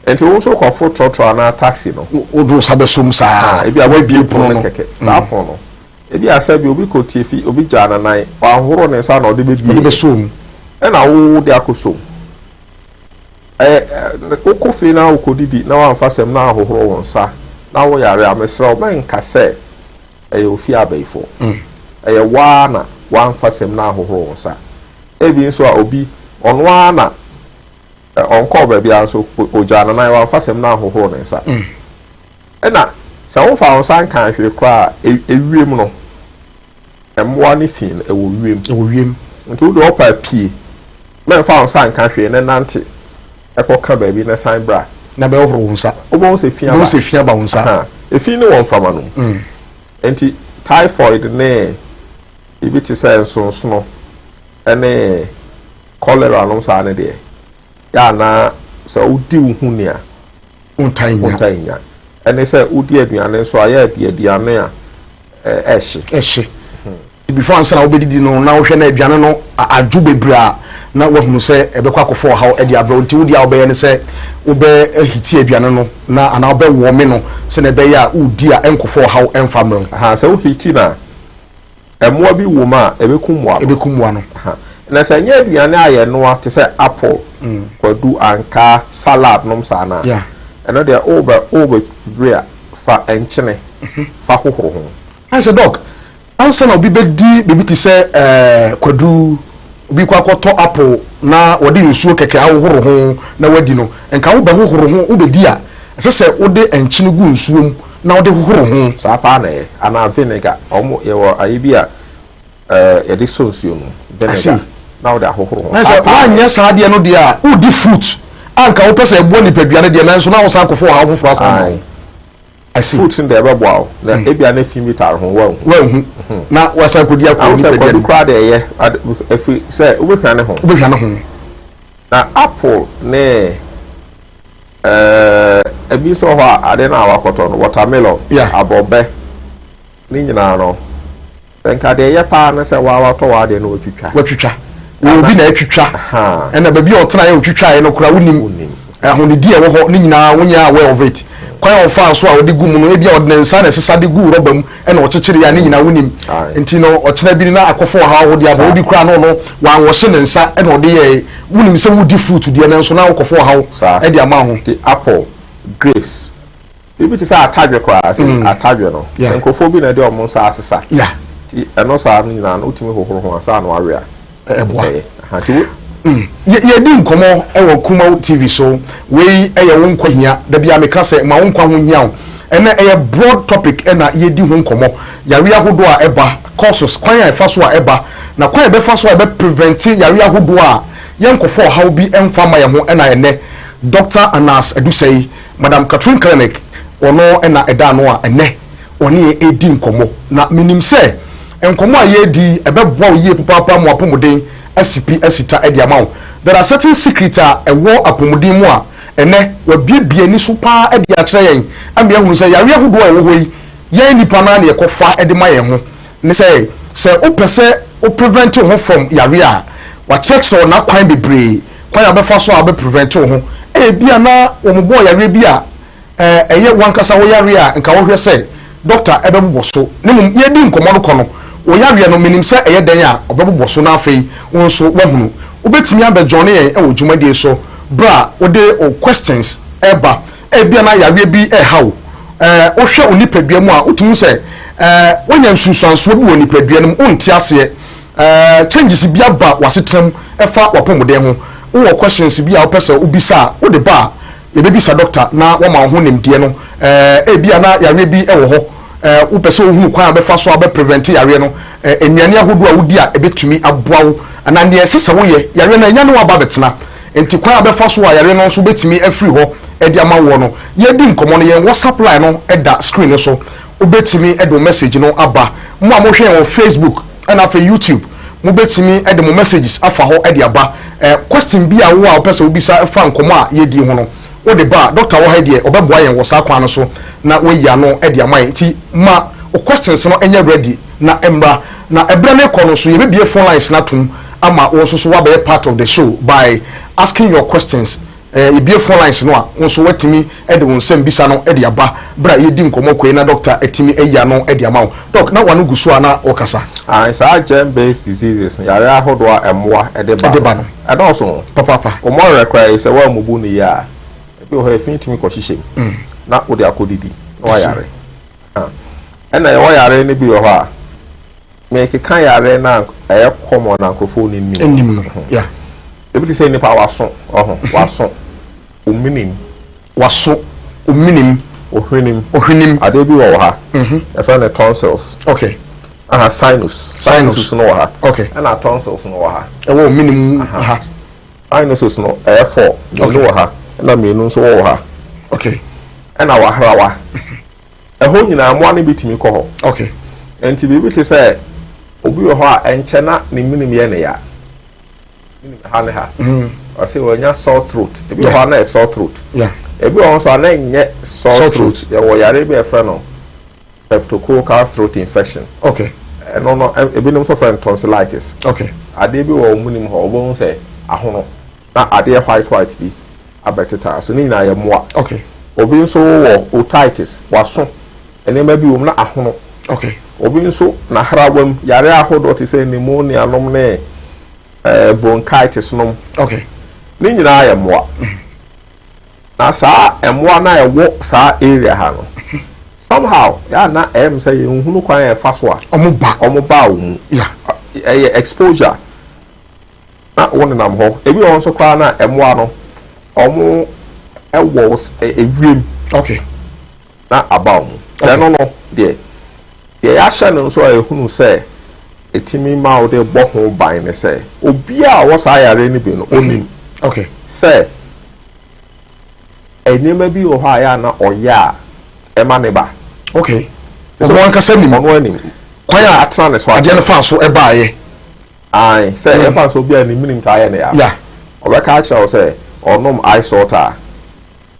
Nti wo nso kɔfo trɔtrɔ anaa taxi no. Wode wo nsa bɛsɔ mu saa. Ebi a wabie pono no kɛkɛ. Saa pono no. Ebi a sɛbi obi kɔ tiefi obi gyaa ne nan wanhoro ne nsa na ɔde bɛbie. Ɔde bɛsɔ mu. Ɛna wo de akɔsɔ mu. Ɛɛ wokɔ fie na wokɔdidi na wamfa sɛm na ahohoro wo nsa na woyare a mesrɛ wo mɛnka sɛ ɛyɛ ofie abayifoɔ. Ɛyɛ wo ara na wamfa sɛm na ahohoro wo nsa. Ebi nso a obi ɔno ara na ɔnkɔɔ baabi a nso ogyaa ne nan wamfa sɛm na ahohoro ne nsa. Ɛna sɛ womfa wo nsa nka hwee koraa a ewiem no mmoa ne fi no ɛwɔ wiem. Ɛwɔ wiem. Nti wode ɔpa pie mɛmfa wo nsa nka hwee ne nante ɛkɔka baabi na san bra. Na bɛhohoro wo nsa. Wobɛhu sɛ fi aba. Wobɛhu sɛ fi aba wo nsa. Efi ne wɔ mframa no mu. Nti typhoid ne ebi te sɛ nsonsono ne cholera nom saa ne deɛ yɛ anaa sɛ wodi wo ho ni a wontae nya. Wontae nya. Ɛne sɛ wodi aduane nso a yɛ adi aduane a ɛhye. Ɛhye. Before ansa na wobɛdidi no na wohwɛ na aduane no adwo bebree a na wahunu sɛ ɛbɛkɔ akɔfa ɔhaw de abrɛ wo nti wodi a wobɛyɛ ne sɛ wobɛhiti aduane no na anaa wobɛwɔme no sɛnea ɛbɛyɛ a wodi a ɛnkɔfa ɔhaw ɛmfa mmerɛ wo. Aha, sɛ wohiti no a mmoa bi wɔ mu a ɛbɛkum mmoa no. Ɛbɛkum mmoa no. Aha. Na sɛ ɛnyɛ aduane a yɛnoa te sɛ apple, kwadu, ankaa, salad nom saa no a, ɛno deɛ wobɛ wobɛwe a fa nkyene fa hohoro ho. Ayɛ sɛ doc, ansa na obi bɛdi biribi te sɛ ɛɛ kwadu, obi kɔ akɔtɔ apple na wɔde nsuo kɛkɛ ahohoro ho na wadi no, nka wobɛhohoro ho wobɛdi a, ɛsɛ sɛ wode nkyene gu nsuo mu na wode hohoro ho. Saa paa na ɛyɛ. Anaa vinegar, wɔn yɛwɔ ayi bi a ɛɛ yɛde sɔ nsuo no mu, vinegar na wode ahohoro ho. Na sɛ woanyɛ saa adeɛ no deɛ a, wodi fruit a nka wopɛ sɛ ɛboa nipadua no deɛ, nanso na wosan akɔfa ɔhaw foforɔ asan ama wo. I see. Fruit no deɛ ɛbɛboa wo na ebia ne fi bi tare ho, woanhu. Woanhu na wasan kɔdi akɔ Ahu sɛ nipadua kwadu no mu. koraa deɛ ɛyɛ ɛfiri sɛ wobɛhwa ne ho. Wobɛhwa ne ho. Na apple ne ebi nso wɔ hɔ a ade no a wakɔtɔ no, watermelon, aborɔbɛ ne nyinaa no, nka deɛ ɛyɛ paa ne sɛ waa watɔ w'adeɛ na watwitwa. Watwitwa. Obi na atwitwa. Ɛna baabi a ɔtena yɛ otwitwaeɛ no koraa wonim. Ahonidi a ɛwɔ hɔ ne nyinaa wonyɛ aware of it. Kwan a ɔfaa so a ɔde gu mu no, ebi a ɔde ne nsa na ɛsesa de gu rɔba mu ɛna ɔkyekyere a ne nyinaa wonim. Nti no ɔkyena bi no na akɔfo ɔhaw ahodoɔ aba. Obi koraa no no wanwɔhye ne nsa ɛna ɔde yɛɛ. Wonim sɛ wodi fruit deɛ nanso na wokɔfo ɔhaw ɛde ama ho. Nti apple, grapes, biribi te sɛ atadwe koraa sɛ atadwe no sɛ nkurɔfoɔ bi na ɛde wɔn nsa asesa. Nti ɛno saa no nyinaa no wotumi hohoro ho ansa na wawe a. Ɛboa. Nti wo Yɛdi nkɔmmɔ wɔ Kumawu TV so. Wei yɛ wo nkwa hia. Da biara meka sɛ ma wo nkwa ho nhia wo. Ɛnnɛ ɛyɛ broad topic na yɛdi ho nkɔmmɔ. Yareɛ ahodoɔ a ɛba, causes, kwan a ɛfa so a ɛba, na kwan a yɛbɛfa so a yɛbɛ prevent yareɛ ahodoɔ a yɛnkɔfa ɔhaw bi mfa mma yɛn ho na ɛnnɛ Doctor Anas Adusei, Madam Catherine Clinic, ɔno na ɛda ano a ɛnnɛ ɔne yɛn redi nkɔmmɔ. Na menim sɛ nkɔmmɔ a yɛredi yi ɛbɛboa wo yie papaapa ma w'apɔmuden asi pi asi ta de ama wo. There are certain secrets a ɛwɔ apɔmuden mu a ɛnnɛ wɔabuebue ani so paa de akyerɛ yɛn ama yɛahunu sɛ yareɛ ahodoɔ a ɛwɔ hɔ yi, yɛn nnipa no ara na yɛkɔfa de ma yɛn ho. Ne sɛ, sɛ wopɛ sɛ wo prevent wo ho from yareɛ a, wɔakyerɛkyerɛ wo n'akwan bebree, kwan a wobɛfa so a wobɛ prevent wo ho. Ebia na wɔbɔɔ yareɛ bi a ɛyɛ w'ankasa wo yareɛ a nka wohwɛ sɛ dɔkta bɛbobɔ so. Na mmom yɛredi nkɔmmɔ no kɔ no, wo yareɛ no, menim sɛ ɛyɛ dɛn a ɔbɛbobɔ so na afei wo nso woahunu. Wobɛtumi abɛ joine yɛn wɔ dwumadie so berɛ a wode wo questions reba. Ebia na yareɛ bi reha wo. Wohwɛ wo nipadua mu a, wotumi hu sɛ woanya nsunsuansoɔ bi wɔ nipadua no mu, wonte aseɛ. Changes bi aba w'asetena mu ɛfa w'apɔmuden ho. Wowɔ questions bi a wopɛ sɛ wobisa a, wode ba a, yɛbɛbisa dɔkta na wama wo ho nimdeɛ no. Ebia na yareɛ bi wɔ hɔ, wopɛ sɛ wohunu kwan a wobɛfa so a wobɛ prevent yareɛ no, nnuane ahodoɔ a wodi a ɛbɛtumi aboa wo, anaa nea ɛsɛ sɛ woyɛ. Yareɛ no anya ne wo aba abɛtena, nti kwan a wobɛfa so a yareɛ no nso bɛtumi afiri hɔ de ama woɔ no, yɛredi nkɔmmɔ no, yɛn WhatsApp line no da screen no so. Wobɛtumi de wo message no aba. Mo a mohwɛ yɛn wɔ Facebook ɛna afei YouTube, mobɛtumi de mo messages afa hɔ de aba. Question bi a wowɔ a wopɛ sɛ wobisa fa nkɔmmɔ a yɛredi ho no, wode ba a, doctor wɔ ha yi deɛ, ɔbɛboa yɛn wɔ saa kwan no so na wayi ano de ama yɛn. Nti ma wo questions no nyɛ ready na mmra. Na ɛberɛ no rekɔ no nso, yɛbɛbue phone lines no atom ama wo nso so woabɛyɛ part of the show by asking your questions. Yɛbue phone lines no a, wo nso woatumi de wo nsɛmbisa no de aba berɛ a yɛredi nkɔmmɔ kɔ yi na dɔkta atumi ayi ano de ama wo. Dɔk, na w'ano gu so a na wokasa. Aane, saa germ based diseases no, yareɛ ahodoɔ a mmoa de ba no, ɛdɔɔso o. Papaapa. Wo mmɔwerɛ koraa yi, sɛ woammubu no yie a, ebi wɔ hɔ a efi tumi kɔhyehyɛ mu na wode akɔdidi na woayare. Ɛna yɛwɔ yareɛ no bi wɔ hɔ a, Mekeka yareɛ no a ɛyɛ common na nkurɔfoɔ no nim. Nim no, yeah. Ebi te sɛ nipa waso, ɔho, waso, ominim. Waso, ominim. Ohwenim. Ohwenim. Adeɛ bi wɔ wɔ ha. Yɛfrɛ no tonsils. Okay. Aha, sinus. Sinus no wɔ ha. Okay. Ɛna tonsils no wɔ ha. Ɛwɔ ominim ha. Sinuses no ɛyɛ four. Mmienu wɔ ha, ɛna mmienu nso wɔ wɔ ha. Okay. Ɛna wahrawa. Ɛhɔ nyinaa mmoa no bi tumi kɔ hɔ. Okay. Nti biribi te sɛ obi wɔ hɔ a ɛnkyɛ na ne menim yɛ ne ya. Menim ha ne ha. Ɔsɛ wanya sore throat. Ebi wɔ hɔ a na yɛ sore throat. Yeah. Ebi wɔ hɔ nso a na ɛnyɛ sore throat. Yɛwɔ yare bi a yɛfrɛ no streptococcal throat infection. Okay. Ɛno no ebinom nso frɛ no tonsillitis. Okay. Adeɛ bi wɔ wɔn menim hɔ wɔbɛhu sɛ ahono na adeɛ white white bi abɛtetaa so. Ne nyinaa yɛ mmoa. Okay. Obi nso wɔ otitis, waso, nneɛma bi wɔ mu na ahono. Okay. Obi nso n'ahrawa mu, yare ahodoɔ te sɛ pneumonia nom ne eh, bronchitis nom. Okay. Ne nyinaa yɛ mmoa. Na saa mmoa no a ɛwɔ saa area ha no, somehow yɛ a na ɛyɛ me sɛ yɛnhunu kwan a ɛfa so a Ɔmo ba. ɔmo ba wo mu. Yeah. Ɛyɛ exposure. Na wonenam hɔ. Ebi wɔ hɔ nso koraa na mmoa no, wɔn wɔ wo ewiem. Okay. Na aba wɔn mu. Okay. Ɛno no deɛ, deɛ yɛahyɛ no nso a ehunu sɛ etimi ma wode bɔ ho ban ne sɛ obiara a ɔwɔ saa yareɛ no bi no onim. Okay. Sɛ nneɛma bi wɔ hɔ a yɛ a na ɔyɛ a ɛma ne ba. Okay, ɔno ankasa nim. Ɔno anim. Kwan a atena ne so adeɛ no fa so ɛbaayɛ. Ae, sɛ yɛfa sɛ obi a ne menim taa yɛ ne ya. Ɔbɛka akyerɛ wo sɛ ɔnom ice water a,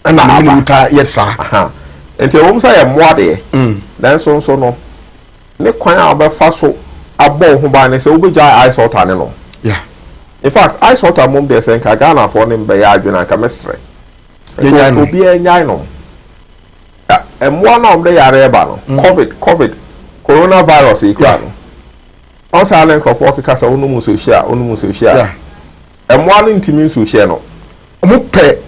ɛna ne menim taa yɛ saa. Nti ɛwɔ mu sɛ yɛ mmoa deɛ, nanso nso no ne kwan a wobɛfa so abɔ wo ho ban ne sɛ wobɛgyae ice water ne nom. In fact, ice water mom deɛ, sɛ nka Ghanafoɔ ne mbɛyɛ adwene anka mɛsrɛ obiara nyae nom. Mmoa no a wɔde yareɛ ba no, COVID, coronavirus yi kura no, wɔn saa ne nkurɔfoɔ keka sɛ wonom nsuohyɛ a, wonom nsuohyɛ a, mmoa no ntumi nsuohyɛ no. Wɔn pɛ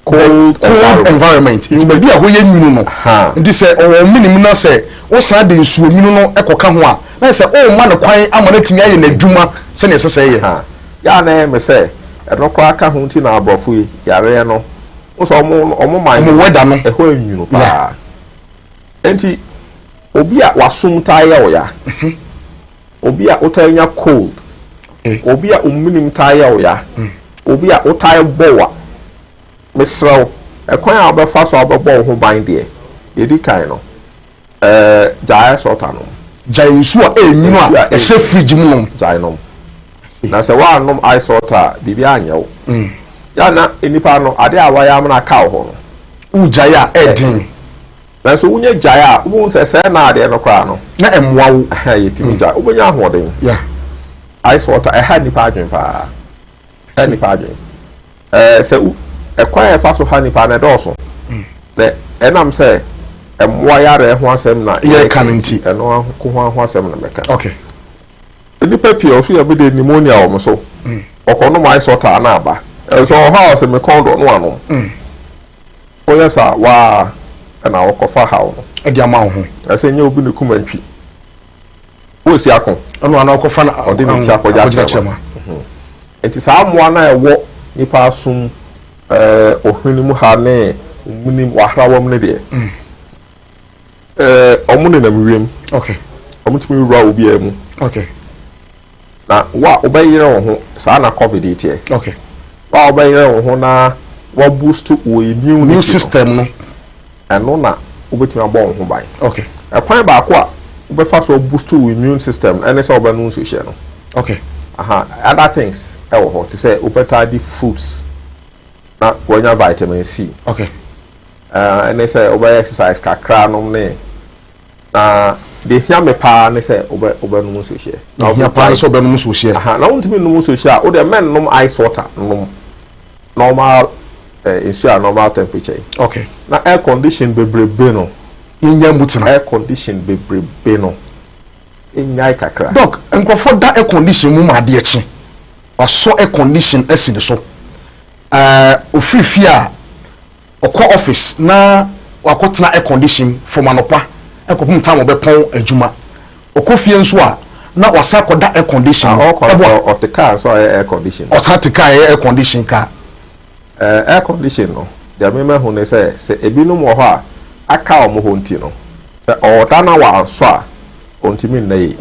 cold, cold environment, nti baabi a hɔ yɛ nwunu no, nti sɛ ɔwɔ minim na sɛ wosan de nsuo nwunu no kɔka ho a, na sɛ ɔma no kwan ama no atumi ayɛ n'adwuma sɛnea ɛsɛ sɛ ɛyɛ. Yà na ɛyɛ me sɛ ɛno koraa ka ho nti na aborɔfo yi yareɛ no wosɛ ɔmo man ɔmo weather no ɛhɔ enwunu paa. Nti obi a wasom taa yɛ ɔya, obi a wotaa nya cold, obi a ominim taa yɛ ɔya, obi a wotaa bɔ wa, mesrɛw, ɛkwan a wobɛfa so a wobɛbɔ wo ho ban deɛ, yɛdi kan no, gyae ice water nom. Gyae nsuo a ɛnwunu a ɛhyɛ fridge mu nom. Gyae nom, na sɛ woanom ice water a, biribi anyɛ wo yà. Nipa no ade a wayɛ amena aka wɔ hɔ no, wogyae a, ɛɛden. Nanso wonyɛ gyae a, wobɛhu sɛ sɛɛ na adeɛ no koraa no na ɛmmoa wo. Yɛtumi gyae, wobɛnya ahoɔden. Ice water ɛha nipa adwen paa, ɛha nipa adwen. Sɛ ɛkwan a ɛfa so ha nipa no ɛdɔɔso, na ɛnam sɛ mmoa yare ho asɛm na yɛreka no nti, ɛno ko ho asɛm na mɛka. Nipa pii a ɔso yɛ bi de pneumonia wɔ mo so, ɔkɔnom ice water na aba ɛsɛ ɔhɔ a ɔsɛ mekɔn dɔ no anom. Woyɛ saa waa, ɛna wɔkɔfa haw no ɛde ama wo ho. Ɛsɛ nyɛ obi ne kuma ntwi wosi ako. Ɛno ana ɔkɔfa no. Ɔde ne ti akɔgya kyerɛ. Nti saa mmoa no a ɛwɔ nipa asom, ohwene mu ha ne omunim wahrawa mu no deɛ, ɔmo nenam wiem. Ɔmo tumi wura obiara mu. Na wo a wobɛyere wo ho saa na COVID yi teɛ. Wo a wobɛyere wo ho na wa boost wo immune immune system no, ɛno na wobɛtumi abɔ wo ho ban. Ɛkwan baako a wobɛfa so boost wo immune system ɛne sɛ wobɛnom nsuohyɛ no. Aha, other things ɛwɔ hɔ te sɛ wobɛtaa di fruits na wanya vitamin C. Ɛne sɛ wobɛyɛ exercise kakra nom, ne na deɛ hia me paa ne sɛ wobɛnom nsuohyɛ. Na hia paa ne sɛ wobɛnom nsuohyɛ. Aha, na wontumi nom nsuohyɛ a, wode mɛnnom ice water, nom normal nsuo a normal temperature yi. Na air condition bebrebe no, yɛnya mu tena. Air condition bebrebe no, ɛnyae kakra. Doc, nkurɔfoɔ da air condition mu ma adeɛ kye, wasɔ air condition asi ne so, ofiri fie a ɔkɔ office na wakɔtena air condition from anɔpa ɛkɔpem time ɔbɛpɔn adwuma. Ɔkɔ fie nso a, na wasan akɔda air condition. Ɔkɔ ɔte car nso a ɛyɛ air condition. Ɔsan te car ɛyɛ air condition car. Air condition no deɛ, mema hu ne sɛ ebinom wɔ hɔ a aka wɔn hɔ nti no, sɛ ɔda na wansɔ a, ɔntumi nna yie.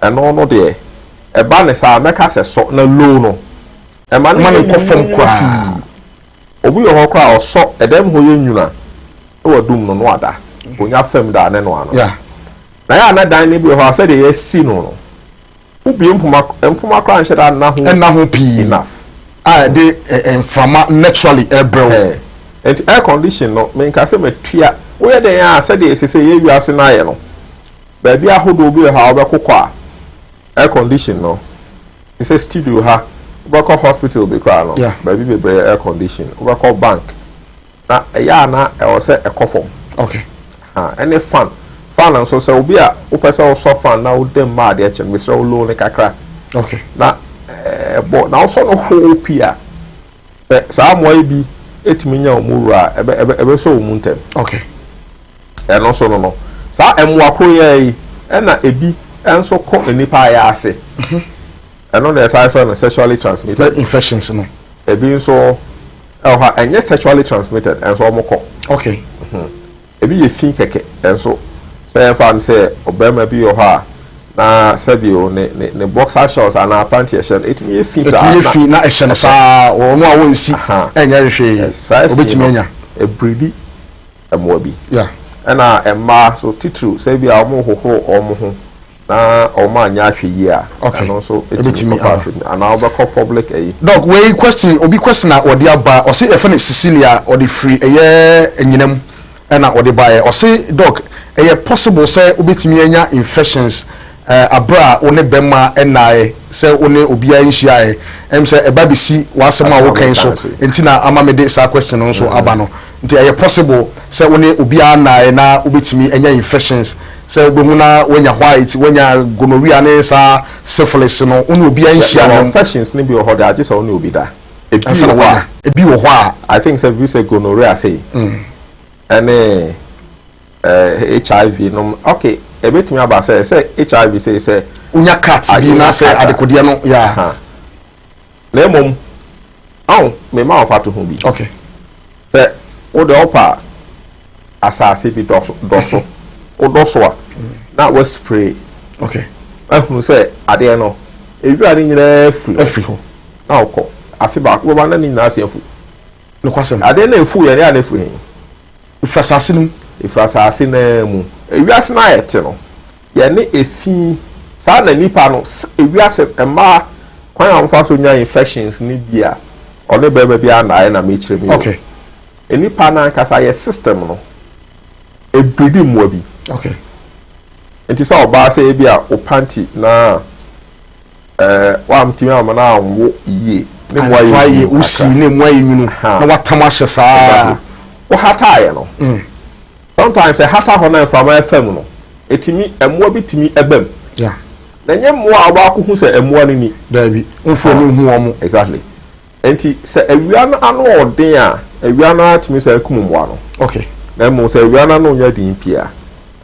Ɛno no deɛ, ɛba ne saa, mɛka sɛ sɔ na low no ɛma no yɛ kɔ fam koraa. Obi wɔ hɔ koraa, ɔsɔ ɛdɛm hɔ yɛ nwuna na wadum no no ada, onya fam da ne no ano. Na yɛ ana dan no bi wɔ hɔ a, sɛdeɛ yɛasi no, wobie mpoma, mpoma koraa nhyɛ da nna ho. Ɛnna ho pii. Enough. A ɛde mframa naturally ɛbrɛ wo. Nti air condition no, menka sɛ matua woyɛ den a, sɛdeɛ ɛsɛ sɛ yɛ wiase no ayɛ no, baabi ahodoɔ bi wɔ hɔ a wobɛkokɔ a air condition no te sɛ studio ha, wobɛkɔ hospital bi koraa no, baabi bebree air condition, wobɛkɔ bank na ɛyɛ a na ɛwɔ sɛ ɛkɔ fam. Ɛne fan nso, sɛ obi a wopɛ sɛ wosɔ fan na wodam ma adeɛ kyɛ no, mesrɛ wo, low ne kakra. Na ɛbɔ na wosɔ no hoo pii a, sɛ saa mmoa yi bi etumi nya wɔn wura a, ɛbɛsɔ wɔn mu ntɛm. Ɛno nso no, saa mmoa koro yɛ yi, ɛna ebi nso kɔ nipa ayɛ ase. Ɛno na yɛtaa frɛ no sexually transmitted infections no. Ebi nso ɛwɔ hɔ a ɛnyɛ sexually transmitted, ɛnso wɔn kɔ. Ebi yɛ fi kɛkɛ. Ɛnso sɛ yɛfa no sɛ ɔbarima bi wɔ hɔ a, na sɛbi o, ne boxer shorts anaa panty ɛhyɛ no etumi yɛ fi saa. Etumi yɛ fi na ɛhyɛ no saa, wɔn a wɔnsi ɛnyɛ hwee. Saa fi obetumi no anya. Ebiridi. Mmoa bi. Ɛna mmaa so titiriw, sɛ bi a wɔn hohoro wɔn ho na wɔn anyɛ ahwɛ yie a, ɛno nso ɛtumi kɔfa asɛm anaa wɔbɛkɔ public ayi. Doc, wei question, obi question a wɔde aba, ɔse yɛfrɛ no Cecilia, ɔde firi ɛyɛ Anyinam ɛna ɔde baeɛ. Ɔse, "Doc, ɛyɛ possible sɛ wobɛtumi anya infections aberɛ a wo ne bɛrima ɛnaeɛ, sɛ wo ne obiara nhyiaeɛ?" Ɛm sɛ ɛba bɛsi w'asɛm a wokan so nti na ama mede saa question no nso aba no. Nti ɛyɛ possible sɛ wo ne obiara naeɛ na wobɛtumi anya infections, sɛ wobɛhu na woanya white, woanya gonorrhea ne saa syphilis no, wo ne obiara nhyia no? Infections no bi wɔ hɔ de, agye sɛ wo ne obi da. Ebi wɔ hɔ a Ebi wɔ hɔ a I think sɛ bi sɛ gonorrhea sei ɛne HIV nom, okay, ebetumi aba sɛ HIV sei sɛ wonya cut bi na sɛ adekodeɛ no ya. Na mmom ɔn mema wɔfa to ho bi sɛ wode ɔpa asase bi dɔ so, dɔ so, wodɔ so a na waspray, ahunu sɛ adeɛ no ewura no nyinaa firi hɔ. Afiri hɔ. Na ɔkɔ afe baako bɛba na ne nyinaa se afu. Nokwasɛm. Adeɛ no efu yɛ ne a na efiri he? Efiri asase no mu. Efiri asase naa mu. Ewiase no ayɛ te no, yɛne efi saa na nipa no ewiase mmaa kwan a wɔfa so nya infections ne bi a ɔne bɛrima bi anaayɛ na mekyerɛ mi. Nipa no ankasa yɛ system no ebiridi mmoa bi. Nti sɛ ɔbaa sɛ ebi a o panty na wamtumi ama na anwo yie ne mu ayɛ nwunu, wosi ne mu ayɛ nwunu na watam ahyɛ saa. Wohataeɛ no, sometimes ɛhata hɔ na mframa ɛfam no, ɛtumi mmoa bi tumi ɛbam na ɛnyɛ mmoa a wɔbaako hu sɛ mmoa no ni. Daabi, mfo ani hu wɔn. Exactly. Nti sɛ awia no ano ɔden a, awia no atumi sɛ ɛkum mmoa no. Na mmom sɛ awia no ano nyɛ den pii a,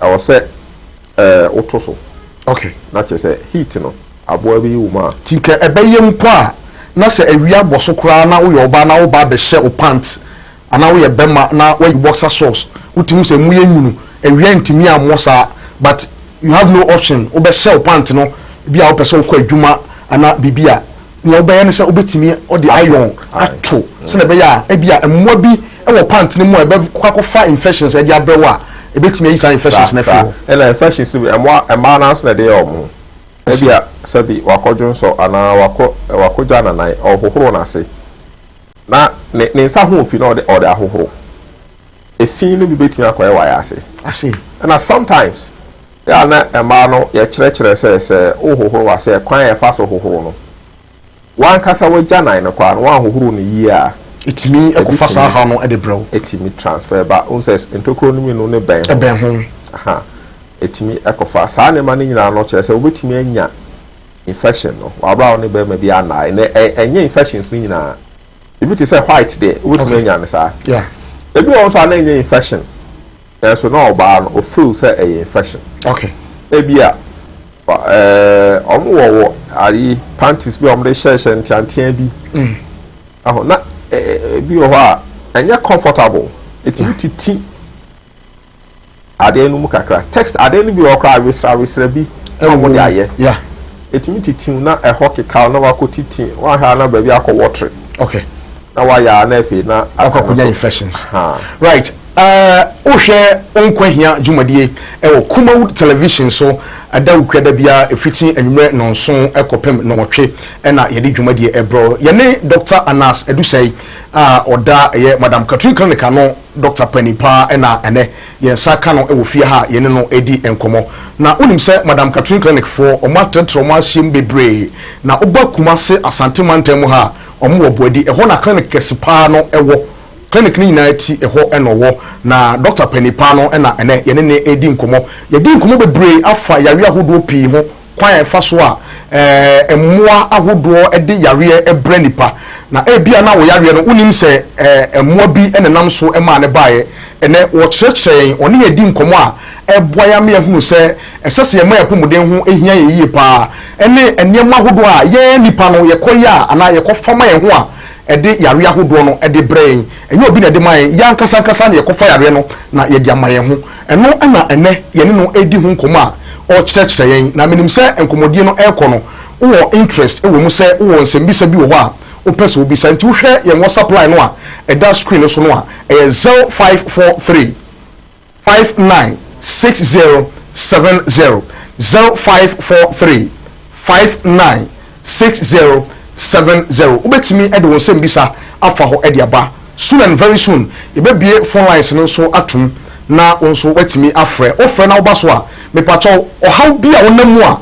ɛwɔ sɛ woto so na kyerɛ sɛ heat no aboa bi wɔ mu a. Ti nka ɛbɛyɛ mpo a, na sɛ awia bɔ so koraa na woyɛ ɔbaa na woba abɛhyɛ wo pant, anaa woyɛ bɛma na woayi boxer shorts, wotumi sɛ mu yɛ nwunu, awia ntumi ammɔ saa, but you have no option, wobɛhyɛ wo pant no bi a wopɛ sɛ wokɔ adwuma anaa biribi a, nea wobɛyɛ ne sɛ wobɛtumi ɔde iron ato sɛnɛ ɛbɛyɛ a ebi a mmoa bi wɔ pant no mu a ɛbɛkɔ akɔfa infections ɛde abrɛ wo a, ebɛtumi ayi saa infections no afiri hɔ. Ɛna infections no bi, mmoa mmaa no nso na ɛde yɛ wɔn ho. Ebi a sɛbi wakɔdwo nsɔ anaa wakɔ wakɔgya nanan, ɔhohoro n'ase na ne nsa ho ofi na ɔde ahohoro efi no bi bɛtumi akɔyɛ wayɛ ase. Ase. Ɛna sometimes yɛ a na mmaa no yɛkyerɛkyerɛ sɛ wohohoro wase, kwan a yɛfa so hohoro no, wankasa wagya nan no koraa no, wanhohoro no yie a, ɛtumi ɛkɔfa saa haw no ɛde brɛ wo. Ɛtumi transfer ba n sɛ ntokuro no mmienu ne bɛn ho. Ɛbɛn ho. Aha, ɛtumi ɛkɔfa saa nneɛma no nyinaa no, kyerɛ sɛ wobɛtumi anya infection no wabra wo ne bɛrima bi anaa. Na ɛnyɛ infections no nyinaa. Ebi te sɛ white deɛ, wobɛtumi anya no saa. Ebi wɔ nso a na ɛnyɛ infection, nanso na ɔbaa no o feel sɛ ɛyɛ infection. Ebi a ɔmo wɔ ayi panties bi a ɔmo de hyɛhyɛ nteantea bi ɛhɔ na ebi wɔ hɔ a ɛnyɛ comfortable, etumi titi adeɛ no mu kakra, text adeɛ no bi wɔ koraa, awesra awesra bi na ɔmo de ayɛ. Etumi titi na ɛhɔ kekaw na wakɔ titi wahwɛ na baabi akɔ wɔtere na wayɛ a na afei na akɔ akɔnya infections. Right, wohwɛ Nkwa Hia dwumadie ɛwɔ Kumawood Television so, ɛda wukuada biara ɛfiti anwummerɛ 7 ɛkɔpem 8 ɛna yɛde dwumadie ɛbrɛ. Yɛne Dr Anas Edusei a ɔda ɛyɛ Madam Catherine Clinic ano, Dr panin paa, ɛna ɛnɛ yɛn nsa ka no ɛwɔ fie ha, yɛne no ɛdi nkɔmmɔ. Na wonim sɛ Madam Catherine Clinic foɔ, ɔmo atrɛtrɛ ɔmo ahyɛm bebree na woba Kumase, Asante mantam mu ha a, ɔmo wɔ Boadi. Ɛhɔ na clinic kɛse paa no ɛwɔ. Clinic no nyinaa ti ɛhɔ ɛna ɔwɔ, na Dr panin paa no ɛna ɛnɛ yɛne ne ɛdi nkɔmmɔ. Yɛdi nkɔmmɔ bebree afa yareɛ ahodoɔ pii ho, kwan a ɛfa so a mmoa ahodoɔ de yareɛ brɛ nipa, na ebia na wɔ yareɛ no wonim sɛ mmoa bi nenam so maa ne baeɛ. Ɛnɛ wɔkyerɛkyerɛ yɛn, ɔne yɛn di nkɔmmɔ a ɛboa yɛn ama yɛahunu sɛ ɛsɛ sɛ yɛma yɛn apɔmuden ho hia yɛn yie paa, ɛne nneɛma ahodoɔ a yɛn nipa no yɛkɔyɛ a anaa yɛkɔfa ma yɛn ho a ɛde yareɛ ahodoɔ no de brɛ yɛn. Ɛnyɛ obi na ɛde ma yɛn, yɛn ankasa ankasa na yɛkɔfa yareɛ no na yɛde ama yɛn ho. Ɛno na ɛnɛ yɛne no redi ho nkɔmmɔ a ɔrekyerɛkyerɛ yɛn. Na menim sɛ nkɔmmɔdie no ɛrekɔ no, wowɔ interest wɔ mu, sɛ wowɔ nsɛmbisa bi wɔ hɔ a wopɛ sɛ wobisa. Nti wohwɛ yɛn WhatsApp line no a ɛda screen no so no a, ɛyɛ 0543. 59 60 70, 0543 59 60 70. Wobɛtumi de wo nsɛm bisa afa hɔ de aba. Soon and very soon yɛbɛbue phone lines no nso atom na wo nso woatumi afrɛ. Wofrɛ na woba so a, mepakyɛw, ɔhaw bi a wonam mu a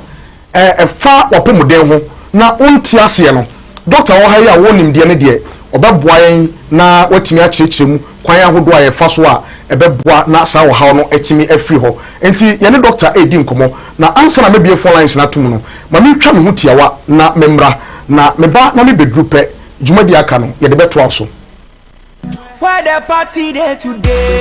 ɛfa w'apɔmuden ho na wonte aseɛ no, dɔkta a ɔwɔ ha yi a ɔwɔ nimdeɛ no deɛ, ɔbɛboa yɛn na watumi akyerɛkyerɛ mu kwan ahodoɔ a yɛfa so a ɛbɛboa na saa ɔhaw no atumi afiri hɔ. Enti yɛne dɔkta redi nkɔmmɔ. Na ansa na mɛbue phone lines no atom no, ma mentwa me ho tiawa na memmra. Na meba na mebɛduru pɛ, dwumadie a aka no, yɛde bɛtoa wo so. Where the party dey today?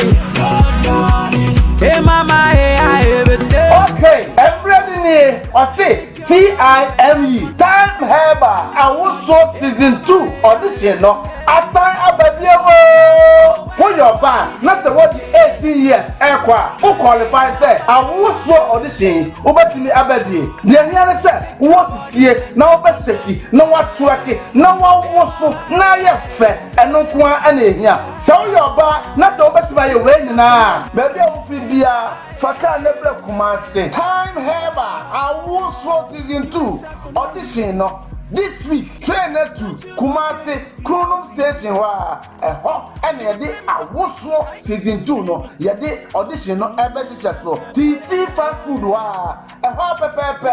Hey mama, hey I, hey, say. Okay, ɛmmerɛ no nie, ɔse TIME, Time Herbal Awosoɔ Season 2 audition no asan aba bio oo! Woyɛ ɔbaa na sɛ woadi 18 years ɛrekɔ a, wo qualify sɛ awosoɔ audition yi wobɛtumi aba bie. Deɛ ɛhia ne sɛ wowɔ sisie na wobɛhyɛki na woatwerɛke na woawoso na ayɛ fɛ. Ɛno nko ara na ehia. Sɛ woyɛ ɔbaa na sɛ wobɛtumi ayɛ wei nyinaa a, baabi a wofiri biara, fa kaa no brɛ Kumasi. Time Herbal Awosoɔ Season 2 Audition no, this week, train no atu Kumasi, Kronom Station hɔ ara. Ɛhɔ na yɛde Awosoɔ Season 2 no, yɛde audition no rebɛhyehyɛ so. TC Fast Food hɔ ara, ɛhɔ ara pɛpɛɛpɛ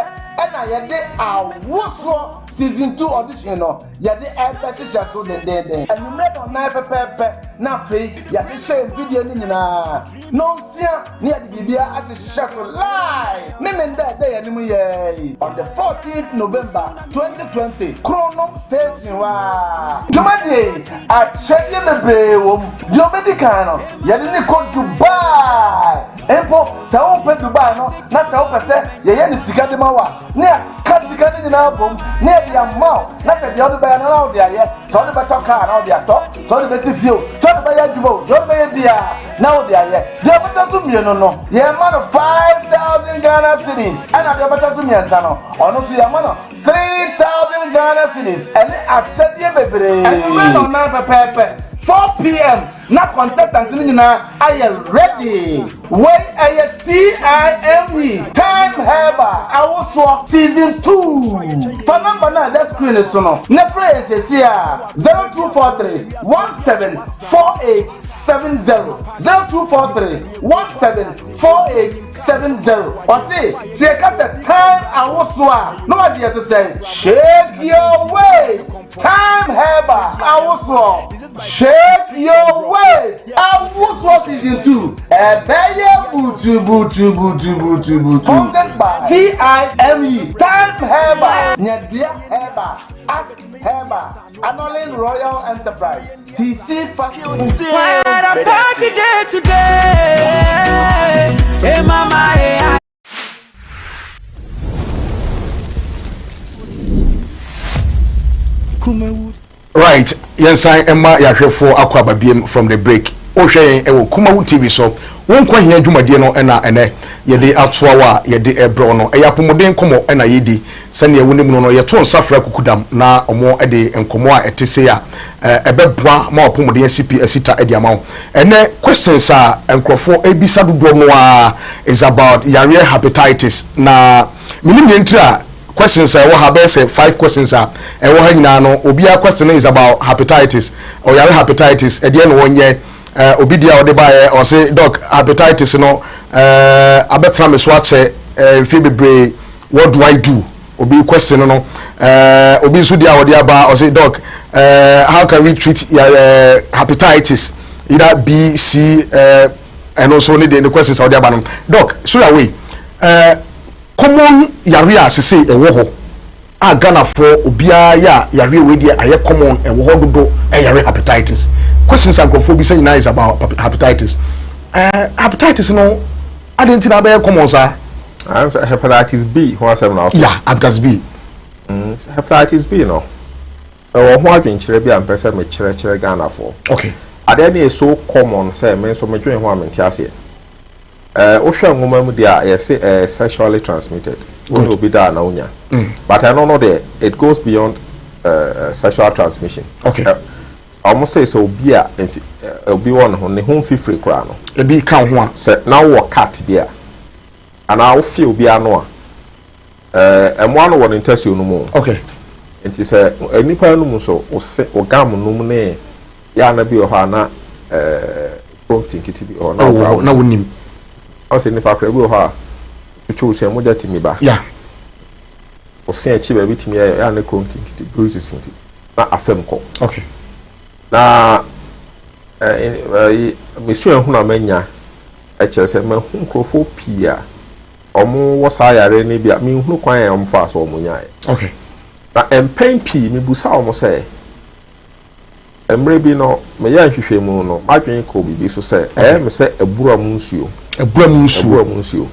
na yɛde Awosoɔ Season 2 Audition no yɛde rebɛhyehyɛ so dendeenden. Anwummerɛ nnɔnnan pɛpɛɛpɛ na afei yɛahyehyɛ yɛn mfidie no nyinaa. Nnɔnsia na yɛde biribiara ahyehyɛ so live. Memenda a ɛda yɛn anim yɛɛ yi, on the 14th November 2020, Kronom Station hɔ ara. Dwumadie yi, akyɛdeɛ bebree wɔ mu. Deɛ ɔbɛdi kan no, yɛde no kɔ Dubai. Mpo sɛ wompɛ Dubai no na sɛ wopɛ sɛ yɛyɛ no sika de ma wo a, ne yɛaka sika no nyinaa bom ne yɛde ama wo, na sɛ deɛ wode bɛyɛ no na wode ayɛ, sɛ wode bɛtɔ kaa na wode atɔ, sɛ wode bɛsi fie o, sɛ wode bɛyɛ adwuma o, deɛ wode bɛyɛ biara na wode ayɛ. Deɛ ɔbɛtɔ so mmienu no, yɛma no 5000 Ghana cedis, ɛna deɛ ɔbɛtɔ so mmiɛnsa no, ɔno nso yɛma no 3000 Ghana cedis, ɛne akyɛdeɛ bebree. Anwummerɛ nnɔnnan pɛpɛɛpɛ, 4 pm, na contestants no nyinaa ayɛ ready. Wei ɛyɛ TIME, Time Herbal Awosoɔ Season 2. Fa number no a ɛda screen so no na frɛ yɛn seesei a, 0243 17 48 70, 0243 17 48 70. Ɔse sɛ yɛka sɛ Time Awosoɔ a, na wagye yɛn so sɛn? Shake your waist! Time Herbal Awosoɔ. Shake your waist! Awosoɔ Season 2 ɛbɛyɛ butu butu butu butu butu. Sponsored by TIME, Time Herbal, Nyadua Herbal, Ask Herbal, Anolin Royal Enterprise, TC Fast Food. Where the party dey today? Hey mama, hey I. Right, yɛnsan ɛma yɛahwɛfoɔ akɔ aba biem from the break. Wohwɛ yɛn ɛwɔ Kumawu TV so. Wo nkwa hia dwumadie no ɛna ɛnɛ yɛde atoa wo a yɛde ɛbrɛ wo no. Ɛyɛ apɔmuden nkɔmmɔ ɛna yɛdi. Sɛdeɛ wonim no no, yɛto nsa frɛ Kukudam na wɔn de nkɔmmɔ a ɛte sei a ɛbɛboa ma w'apɔmuden asi pi asi ta de ama wo. Ɛnɛ questions a nkurɔfoɔ ɛrebisa dodoɔ no ara is about yareɛ hepatitis, na menim deɛ ntiri a questions a ɛwɔ ha bɛyɛ sɛ five questions a ɛwɔ ha nyinaa no, obiara question is about hepatitis. Ɔyare hepatitis, ɛdeɛ na ɔnyɛ? Obi deɛ a ɔde baeɛ, ɔse doc, hepatitis no abɛtena me so akyɛ mfeɛ bebree, what do I do? Obi question no. Obi nso deɛ a ɔde aba, ɔse doc, how can we treat hepatitis either B, C? Ɛno nso ne deɛ ne questions a ɔde aba no. Doc, straight away, common yare a sese ɛwɔ hɔ a Ghanafoɔ obiara yɛ a yareɛ wei deɛ ayɛ common ɛwɔ hɔ dodo, ɛyare hepatitis. Questions a nkurɔfoɔ bisa nyinaa is about hepatitis. Hepatitis no adi nti na abɛyɛ common saa? Sɛ hepatitis B ho asɛm na ɔso. Yeah, hepatitis B. Hepatitis B no, ɛwɔ ho adwenkyerɛ bi a mpɛ sɛ mekyerɛkyerɛ Ghanafoɔ. Adeɛ no yɛ so common sɛ me nso medwene ho a mente aseɛ. Wohwɛ nwoma mu deɛ a, yɛse ɛyɛ sexually transmitted. Wo ne obi da a na wonya. But ɛno no deɛ, it goes beyond sexual transmission. Wɔn sɛ sɛ obi a mfi obi wɔ ne ho ne ho mfifire koraa no. Ebi ka wo ho a. Sɛ na wowɔ cut bi a anaa wofe obi ano a, ɛɛ mmoa no wɔ ne ntasuo no mu. Okay. Nti sɛ nipa anum nso wo se wo gum nom ne yɛ ana bi wɔ hɔ a na ɛɛ kuro nketenkete bi wɔ hɔ na wɔ hɔ na wonim. Ɔsɛ nipa koraa bi wɔ hɔ a twitwi wo sɛ mogya tumi ba. Yeah. Wo se akyi baabi tumi yɛ yɛ ana kuro nketenkete bruises nti na afam kɔ. Okay. Na ɛɛ mesua ehunu a manya ɛkyerɛ sɛ mahu nkurɔfoɔ pii a wɔwɔ saa yareɛ no bi a menhunu kwan a wɔfaa so wɔn nyaeɛ. Okay. Na mpɛn pii mebusa wɔn sɛ mmerɛ bi no meyɛ nhwehwɛmu no m'adwene kɔɔ biribi so sɛ ɛyɛ me sɛ abura mu nsuo. Abura mu nsuo. Abura mu nsuo.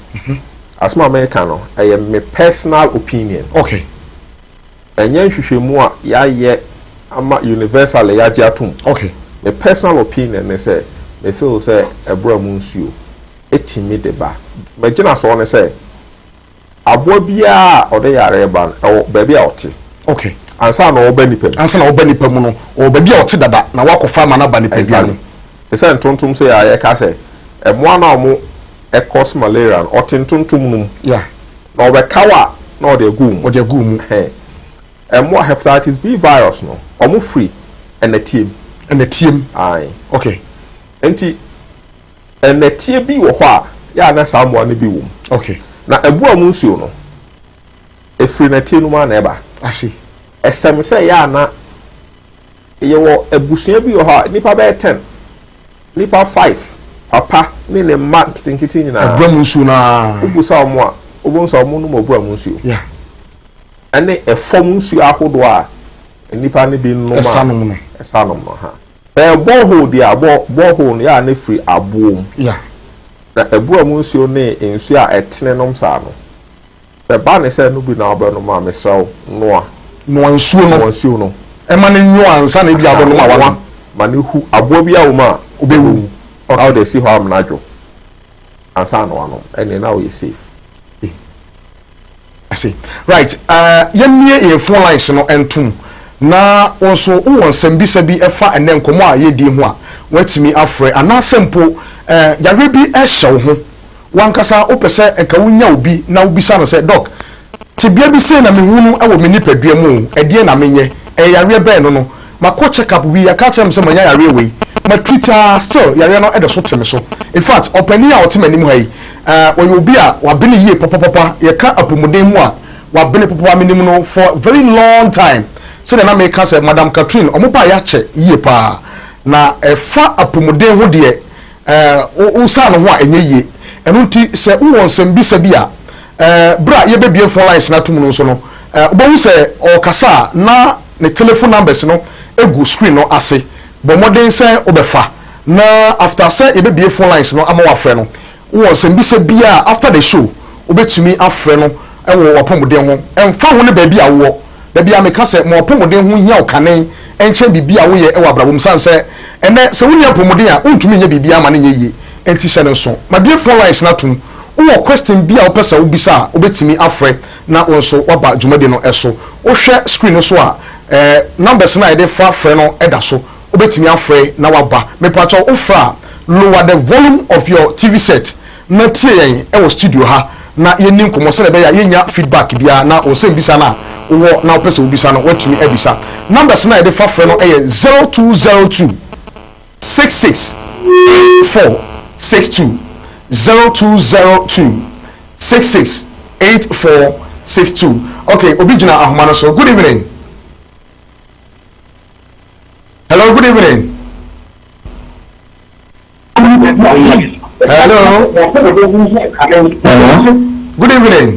Asɛm a meka no ɛyɛ me personal opinion. Okay. Ɛnyɛ nhwehwɛmu a yɛayɛ ama universally yɛagye atom. Okay. Me personal opinion ne sɛ me feel sɛ abura mu nsuo etumi de ba. M'agyinasoɔ ne sɛ aboa biara a ɔde yareɛ ba no ɛwɔ baabi a ɔte. Okay. Ansa na ɔba nipa mu. Ansa na ɔba nipa mu no, ɔwɔ baabi a ɔte dada na wakɔfa ama no aba nipa dua mu. Te sɛ ntontom sɛ a yɛka sɛ mmoa no a wɔn ɛkɔs malaria no ɔte ntontom no mu. Yeah. Na ɔbɛka wo a na ɔde agu mu. Ɔde agu mu. Mmoa hepatitis B virus no wɔn firi ɛnɛteɛ mu. Ɛnɛteɛ mu. Aye. Okay. Nti ɛnɛteɛ bi wɔ hɔ a yɛ a na saa mmoa no bi wɔ mu. Okay. Na abura mu nsuo no efiri nɛteɛ no mu a na ɛba. I see. Ɛsɛm sɛ yɛ a na yɛwɔ abusua bi wɔ hɔ a nipa bɛyɛ 10, nipa 5, papa ne ne mma nketenkete nyinaa. Abura mu nsuo naa. Wobusa wɔn a wobɛhu sɛ wɔn nom abura mu nsuo. Yeah. Ɛne ɛfam nsuo ahodoɔ a nipa no bi nom a ɛsa nom no. Ɛsa nom no ha. Ɛyɛ borehole deɛ a borehole no yɛ a ne firi aboɔ mu. Yeah. Na abura mu nsuo ne nsuo a ɛtene nom saa no. Ɛba ne sɛ no bi na wobɛnom a, mesrɛ wo, noa. Noa nsuo no. Noa nsuo no. Ɛma no nwo ansa na ebi abɛnom a wanom. Ma no hu aboa bi a wɔ mu a wobɛwu. Na wode asi hɔ amena adwo ansa na wanom. Ɛnneɛ na woyɛ safe. I see. Right. Yɛmmie yɛn phone lines no ntom na wo nso wowɔ nsɛmbisa bi ɛfa ɛnɛ nkɔmmɔ a yɛredi ho a woatumi afrɛ anaasɛ mpo yareɛ bi hyɛ wo ho W'ankasa wopɛ sɛ nka wunya obi na wubisa no sɛ, Dɔk, tebea bi sei na mihu no wɔ me nipadua mu o, ɛdeɛn na menyɛ? Ɛyɛ yareɛ bɛn no no? Makɔ check up bi, yɛaka akyerɛ me sɛ manya yareɛ wei. Ma treat ara, still yareɛ no da so te me so. In fact, ɔpanin a ɔte m'anim ha yi, ɔyɛ obi a wabene yie papapapa. Yɛka apɔmuden mu a, wabene papapa. Menim no for very long time. Sɛdeɛ na meka sɛ Madam Catherine, wɔn baeɛ akyɛ yie paa. Na ɛfa apɔmuden ho deɛ, Ɛɛ, wosan ne ho a, ɛnyɛ yie. Ɛno nti, sɛ wowɔ nsɛmbisa bi a, ɛɛ, berɛ a yɛbɛbue phone lines no atom no nso no, ɛɛ, wobɛhu sɛ ɔrekasa a, na ne telephone numbers no gu screen no ase. Bɔ mmɔden sɛ wobɛfa, na after sɛ yɛbɛbue phone lines no ama woafrɛ no, wowɔ nsɛmbisa biara a, after the show, wobɛtumi afrɛ no wɔ w'apɔmuden ho, ɛmfa ho ne baabi a wowɔ. Da biara meka sɛ, ma w'apɔmuden ho nhia wo kane nkyɛn biribi a woyɛ wɔ abrabɔ mu sane sɛ ɛnnɛ sɛ wonni apɔmuden a wontumi nyɛ biribiara ma no nyɛ yie. Enti hyɛ no nso. Mabue phone lines no atom. Wowɔ question bi a wopɛ sɛ wobisa a, wobɛtumi afrɛ na wo nso woaba dwumadi no so. Wohwɛ screen no so a, eh, numbers no a yɛde fa frɛ no da so. Wobɛtumi afrɛ na woaba. Mepakyɛw wofrɛ a, lower the volume of your TV set na tie yɛn wɔ studio ha na yɛnni nkɔmmɔ sɛdeɛ ɛbɛyɛ a yɛnnya feedback biara na wo nsɛmbisa no a wowɔ na wopɛ sɛ wobisa no woatumi abisa. Numbers no a yɛde fa frɛ no yɛ 0202 66 84 62, 0202 66 84 62. Okay, obi gyina ahoma no so. Good evening. Hello, good evening. Hello. Hello. Good evening.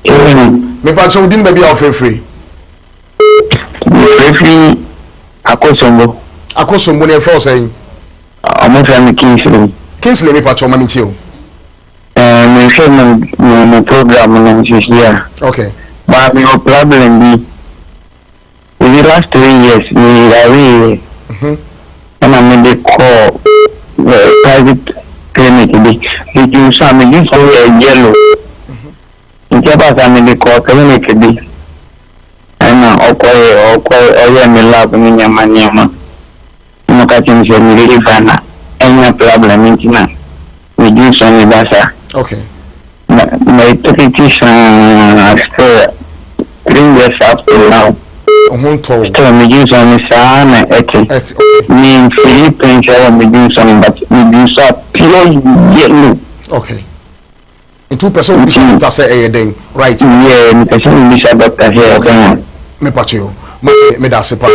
Evening. Mepa kyɛw din baabi a wofrɛfiri. Mefrɛfiri Akosombo. Akosombo ne ɛfrɛ wo sɛn? Ɔmo frɛ me Kingsley. Kingsley mepa kyɛw ma mentie o. Ɛɛ mehwɛ mo mo mo program no sisi a. Okay. Ba mewɔ problem bi. The last 3 years me yareeɛ ɛna mede kɔɔ private clinic bi. Medwu nso a medwu nso yɛ yellow. Nti ɛbaa saa mede kɔɔ clinic bi ɛna ɔkɔyɛ ɔkɔ ɔyɛɛ me lab ne nneɛma nneɛma. Na ɔka kyerɛ me sɛ me liver na anya problem nti na me dwonsɔ no ba saa. Okay. Na me treat saa still 3 years up to now. Ho ntɔ wo. Still me dwonsɔ no saa na ɛte. Me nfeel pain sɛ wɔ me dwonsɔ no, but me dwonsɔ a, pure yellow. Okay, nti wopɛ sɛ wobisa doctor sɛ ɛyɛ dɛn, right? Yeah, mepɛ sɛ mebisa doctor sɛ ɛyɛ dɛn a. Mepatwe o, mate, meda ase paa.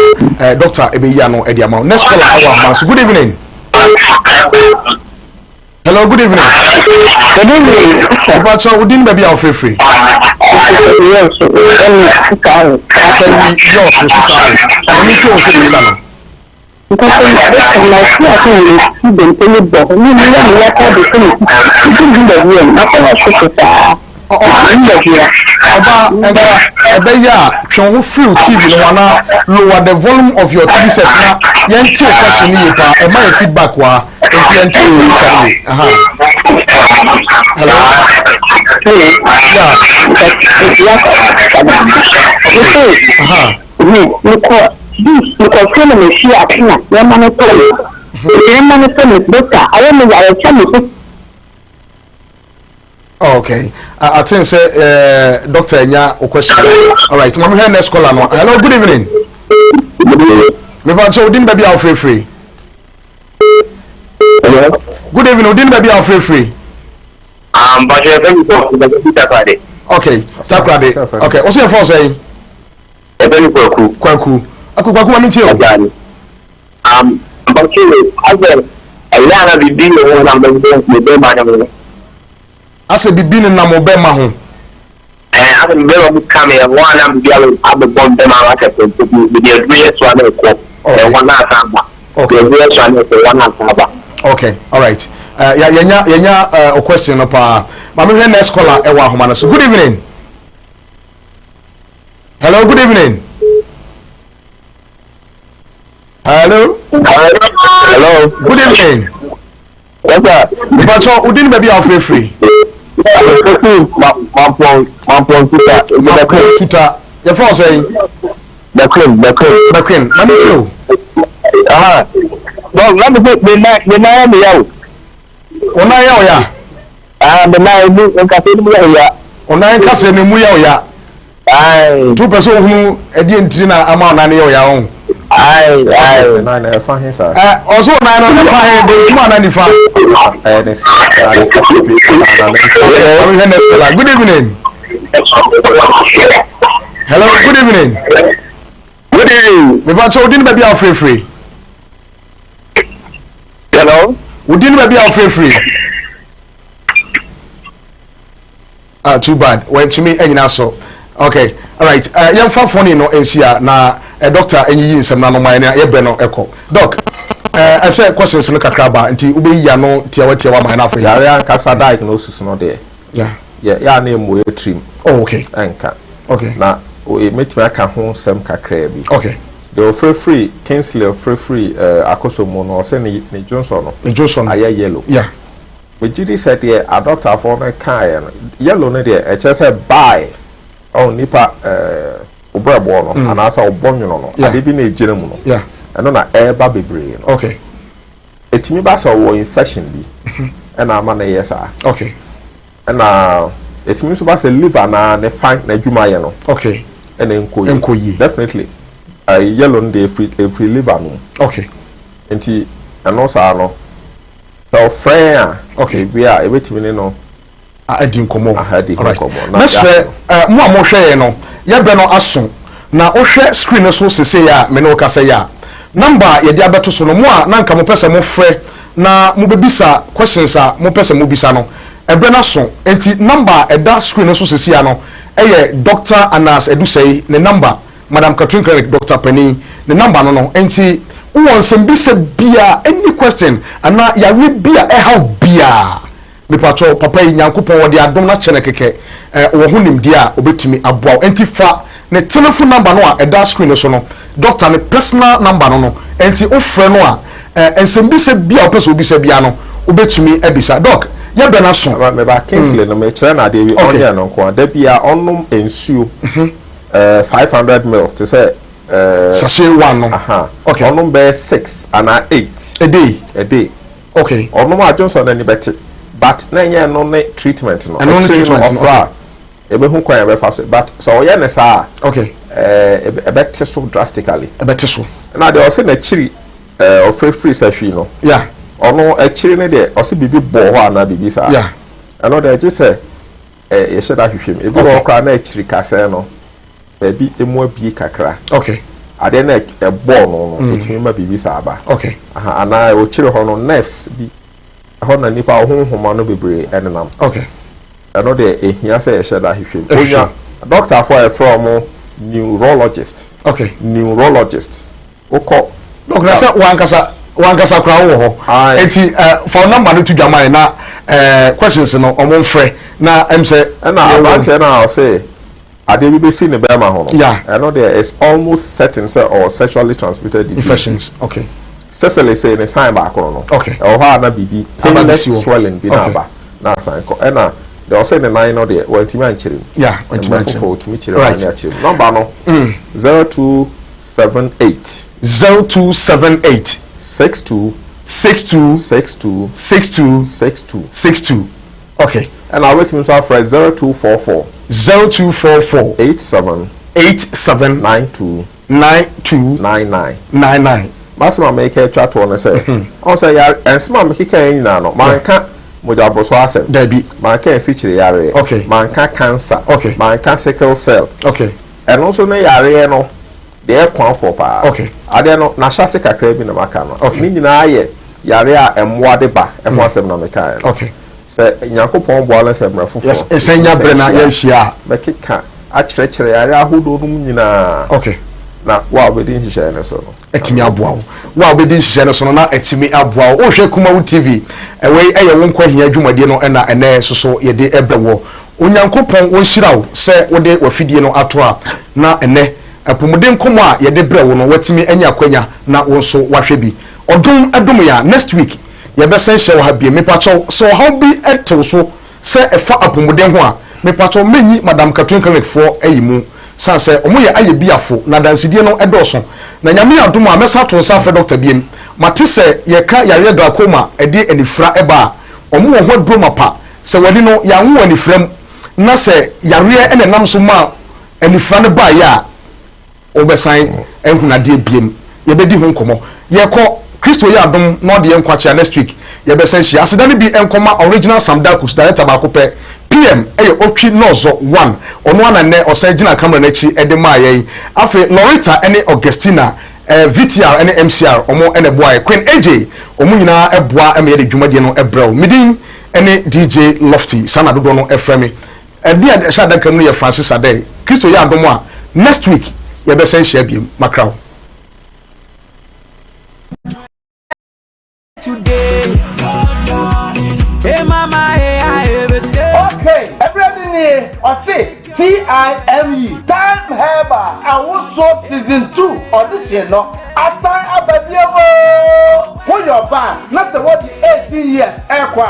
Doctor ɛbɛyi ano ɛde ama wo. Next caller awɔ ahoma so. Good evening. Hello, good evening. Good evening. Mepakyɛ wo din, baabi a wofirifiri? Sɛ wi yɛ ɔso sisa o, ɛmi nti wɔ sɛ bisa no. Nkɔsɛ na ɔsi ase na n'esi dompe ne bɔ ne mu yɛ ne yɛ de sɛ ne ti bi baabi yɛ n'akɔ hospital saa ɔba baabi a. Ɔba, ɛnka ɛbɛyɛ a twe wo ho firi wo TV no ho anaa lower the volume of your TV set na yɛnte wo question no yie paa. Ɛma yɛ feedback wɔ ha, nti yɛnte wo sɛ bisa no yie. Aha, hello. Yeah. Aha. Mekɔ mekɔ fie na mefi ase na nneɛma no tɔ me, nneɛma no tɔ me, doctor, ayɛ me yare kyɛ me so. Oh, okay. I think say Doctor Enya o question. All right. Mama here, next caller no. Hello, good evening. Me pa so odin baby a free free. Hello. Good evening. Odin baby a free free. But you're very good. Takrade. Okay, Takrade. Okay. What's your phone say? Ɛbɛ ni Kwaku. Kwaku. Aku Kwaku mami tie o. But you asɛ ɛyɛ ana bibi wɔ hɔ na mbɛ me bɛrima ne ho. Asɛ bibi ne nam ɔbɛrima ho. Ɛɛ, asɛ me bɛrima mu ka me ɛhɔ ana bibi abɛbɔ me bɛrima ho asɛ pɛmpɛ bi mede aduro yɛ so ana ɛkɔ. Ɛhɔ na asa aba. Okay. Aduro yɛ so ana ɛkɔ, ɛhɔ na asa aba. Okay, all right. Yɛnya o question no paa. Maame hwɛ, next caller ɛwɔ ahoma no so. Good evening. Hello, good evening. Hello. Hello. Good evening. Yes, sir. Mpatsɔ, wo din, baabi a wofirifiri? Mampɔn, Mampɔn Suta. Mampɔn Suta. Yɛfrɛ wo sɛn? Bɛkwin, Bɛkwin. Bɛkwin, maame tie o. Aha. Bon, na me se me nan yɛ me ya o. Wo nan yɛ wo ya? Ah, me nan mu nkasa no mu yɛ ya. Wo nan nkasa no mu yɛ wo ya? Aye. Tu pɛ sɛ ohunu ɛdeɛ ntiri na ama wo nan no yɛ wo ya ho? Aye, aye. Nan na ɛfa he saa? Ɛ ɔso wo nan no ɛfa he, benkum anaa nifa? Ɛyɛ ne se na ne bi anaa ne nsa. Okay, I'm here, next caller. Good evening. Hello, good evening. Good evening. Mepa kyɛ, wo din, baabi a wofirifiri? Hello. Wo din, baabi a wofirifiri? Ah, too bad, wantumi anyina so. Okay, alright, yɛmfa phone no nsi a na doctor nyiyi nsɛm no ano ma yɛn, yɛbrɛ no ɛkɔ. Doc, ɛsɛ questions no kakra ba nti wobɛyi ano tiawa tiawa ma yɛn afei. Yare ankasa diagnosis no deɛ, yɛ yɛ a na emu yɛ tirim. Oh, okay. Ɛnka. Okay. Na mɛtumi aka ho nsɛm kakraa bi. Okay. Deɛ ɔfirifiri Kingsley, ɔfirifiri Akosombo no, ɔsɛ ne dwonsɔ no. Ne dwonsɔ no. Ayɛ yellow. Megye di sɛ deɛ adɔktafoɔ no kaeɛ no, yellow no deɛ, ɛkyerɛ sɛ bile ɔn nipa ɔbrɛboɔ no anaasɛ ɔbɔ nwono no, ade bi na ɛgyina mu no, ɛno na ɛreba bebree no. Ɛtumi ba sɛ ɔwɔ infection bi ɛna ama no yɛ saa. Ɛna ɛtumi nso ba sɛ liver na ne fa n'adwuma yɛ no ɛna nkɔ yie. Nkɔ yie. Definitely yellow no deɛ, ɛfiri liver no mu. Nti ɛno saa no, sɛ ɔfrɛ a, ebi a ebetumi ne no adi nkɔmmɔ. Aha, adi nkɔmmɔ na mɛsrɛ mo a mohwɛ yɛn no, yɛbrɛ no aso na wohwɛ screen no so sesei a me ne wo kasa yi a, number a yɛde abɛto so no, mo a na nka mopɛ sɛ mofrɛ na mobɛbisa questions a mopɛ sɛ mobisa no, ɛbrɛ no aso. Nti number a ɛda screen no so sesei a no ɛyɛ Dr. Anas Edusei ne number, Madam Catherine Clinic Dr. Panin ne number no. Nti wowɔ nsɛmbisa biaa, any question anaa yareɛ bi a ɛhaw biaa, mepatɔ papa yi, Nyankopɔn wɔde adom no akyɛ no kɛkɛ, wɔ ho nimdeɛ a obɛtumi aboa wo. Nti fa ne telephone number no a ɛda screen no so no, doctor ne personal number no. Nti wofrɛ no a, nsɛmbisa bi a wopɛ sɛ wobisa bia no, wobɛtumi abisa. Doc, yɛbɛ no aso. Meba Kingsley no, mekyerɛ no adeɛ bi. Ɔnyɛ no nko a, da bia ɔnom nsuo 500 mils te sɛ Sachet one no. Aha. Okay. Ɔnom bɛyɛ six anaa eight. A day? A day. Ɔnom a, dwonsɔ n'ani bɛte, but na ɛnyɛ ɛno ne treatment no. Ɛno ne Akyire treatment no. Ɔfra a, yɛbɛhu kwan a yɛbɛfa so, but sɛ ɔyɛ ne saa a, ɛbɛte so drastically. Ɛbɛte so. Na deɛ ɔsɛ n'akyiri ɔfirafiri sɛ hwii no, ɔno akyiri no deɛ, ɔsɛ biribi bɔɔ hɔ anaa biribi saa. Ɛno deɛ, gye sɛ yɛhyɛ da hwehwɛ mu. Ebi wɔ hɔ koraa na akyiri kasɛɛ no baabi emu abie kakra. Adeɛ no ɛbɔɔ no, ɛtumi ma biribi saa ba. Aha, anaa ɔkyiri hɔ no, nerves bi ɛhɔ na nipa ɔhonhoma no bebree ɛnenam. Ɛno deɛ, ehia sɛ yɛhyɛ da hwehwɛ mu. Ɛhwehwɛ. Onya dɔktafoɔ a yɛfrɛ wɔn neurologist. Neurologist, wokɔ. Dɔk, na sɛ wankasa koraa wowɔ hɔ. Aye. Eti fa wo number no to dwa ma yɛn na questions no, ɔmo mfrɛ na sɛ ɛna aberanteɛ no a ɔsɛ adeɛ bi bɛsi ne bɛrima ho no, ɛno deɛ, it's almost certain sɛ ɔwɔ sexually transmitted disease. Infections, okay. Syphilis sɛ ne sign baako no, ɛwɔ hɔ a na biribi Aba painless bɛsi hɔ. swelling bi na aba na asan kɔ. Ɛna deɛ ɔsɛ ne nan no deɛ, wɔntumi ankyerɛ mu. Yeah, wɔntumi mmerɛ ankyerɛ mu. foforɔ ɔtumi kyerɛ mu ne akyerɛ mu. Number no, 0278. 0278. 62. 62. 62. 62. 62. 62, okay. Ɛna wobɛtumi nso afrɛ 0244. 0244. 87. 87. 92. 92. 99. 99. Masɛm a meka atwa toɔ no sɛ, ɔn sɛ yare ɛnsɛm a mekeka yɛn nyinaa no, manka mogyaboroso asɛm. Dabi. Manka asikyire yareɛ. Manka cancer. Manka sickle cell. Ɛno nso ne yareɛ no deɛ, ɛkwan pɔ paa. Adeɛ no n'ahyase kakra bi na maka no. Ne nyinaa yɛ yareɛ a ɛmmoa de ba ɛho asɛm na mekaeɛ no. Sɛ Nyankopɔn boa no sɛ mmerɛ foforɔ Yes, ɛsɛn nya berɛ na yɛahyia a, mɛkeka akyerɛkyerɛ yareɛ ahodoɔ no mu nyinaa. Na wo a wobɛdi nhyehyɛeɛ no so no, ɛtumi aboa wo. Wo a wobɛdi nhyehyɛ no so no na ɛtumi aboa wo. Wohwɛ Kumawu TV, ɛwei ɛyɛ wo nkwa hia dwumadie no, ɛna ɛnɛ soso yɛde ɛbrɛ wɔ. Onyankopɔn wɔnhyira wo sɛ wode wafidie no ato a na ɛnɛ apɔmuden nkɔmmɔ a yɛde brɛ wo no, watumi anya akwanya na wo nso wahwɛ bi. Ɔdom ɛdom yɛ a, next week yɛbɛsɛn hyɛ wɔ ha biem. Mepakyɛw, sɛ ɔhaw bi tew so sɛ ɛfa apɔmuden ho a, mepakyɛw, menyi Madam Catherine Clinic foɔ ayi mu san sɛ ɔmo yɛ ayɛ biafo na adansidie no ɛdɔɔso. Na Nyame adom a, mɛsa ato nsa afrɛ doctor biem. Mate sɛ yɛka yareɛ glaucoma, ɛde anifira ɛba a, ɔmo wɔ ho aduro mapa. Sɛ w'ani no yɛanwo wɔ anifira mu na sɛ yareɛ ɛna ɛnam so ma anifira no baeɛ a, wobɛsan ahunu adeɛ biem. Yɛbɛdi ho nkɔmmɔ. Yɛkɔ. Kristo yɛ adom na ɔde yɛn nkwa kyea, next week yɛbɛsan hyia. Aseda no bi nkɔma Original Sam Dakus, director baako pɛ. PM ɛyɛ Otwi Nɔɔzɔ one, ɔno ana nnɛ ɔsan gyina camera n'akyi ɛde maa yɛn. Afei Loretta ne Augustina, VTR ne MCR, ɔmo ɛna ɛboa yɛ. Queen AJ, ɔmo nyinaa ɛboa ɛma yɛde dwumadie no ɛbrɛw. Medin ɛne DJ Lofty, saa na dodoɔ no ɛfrɛ me. Ɛde a ɛhyɛ adaka mu no yɛ Francis Adei. Kristo yɛ adom a, next week yɛbɛsan hyia biem. Makraw. Today. Hey mama, hey, I ever say. Okay, ɛberɛ no nie. Ɔse TIME, Time Herbal Awosoɔ season 2 audition no asan aba bio o. Woyɛ ɔbaa na sɛ wɔde 18 years ɛrekɔ a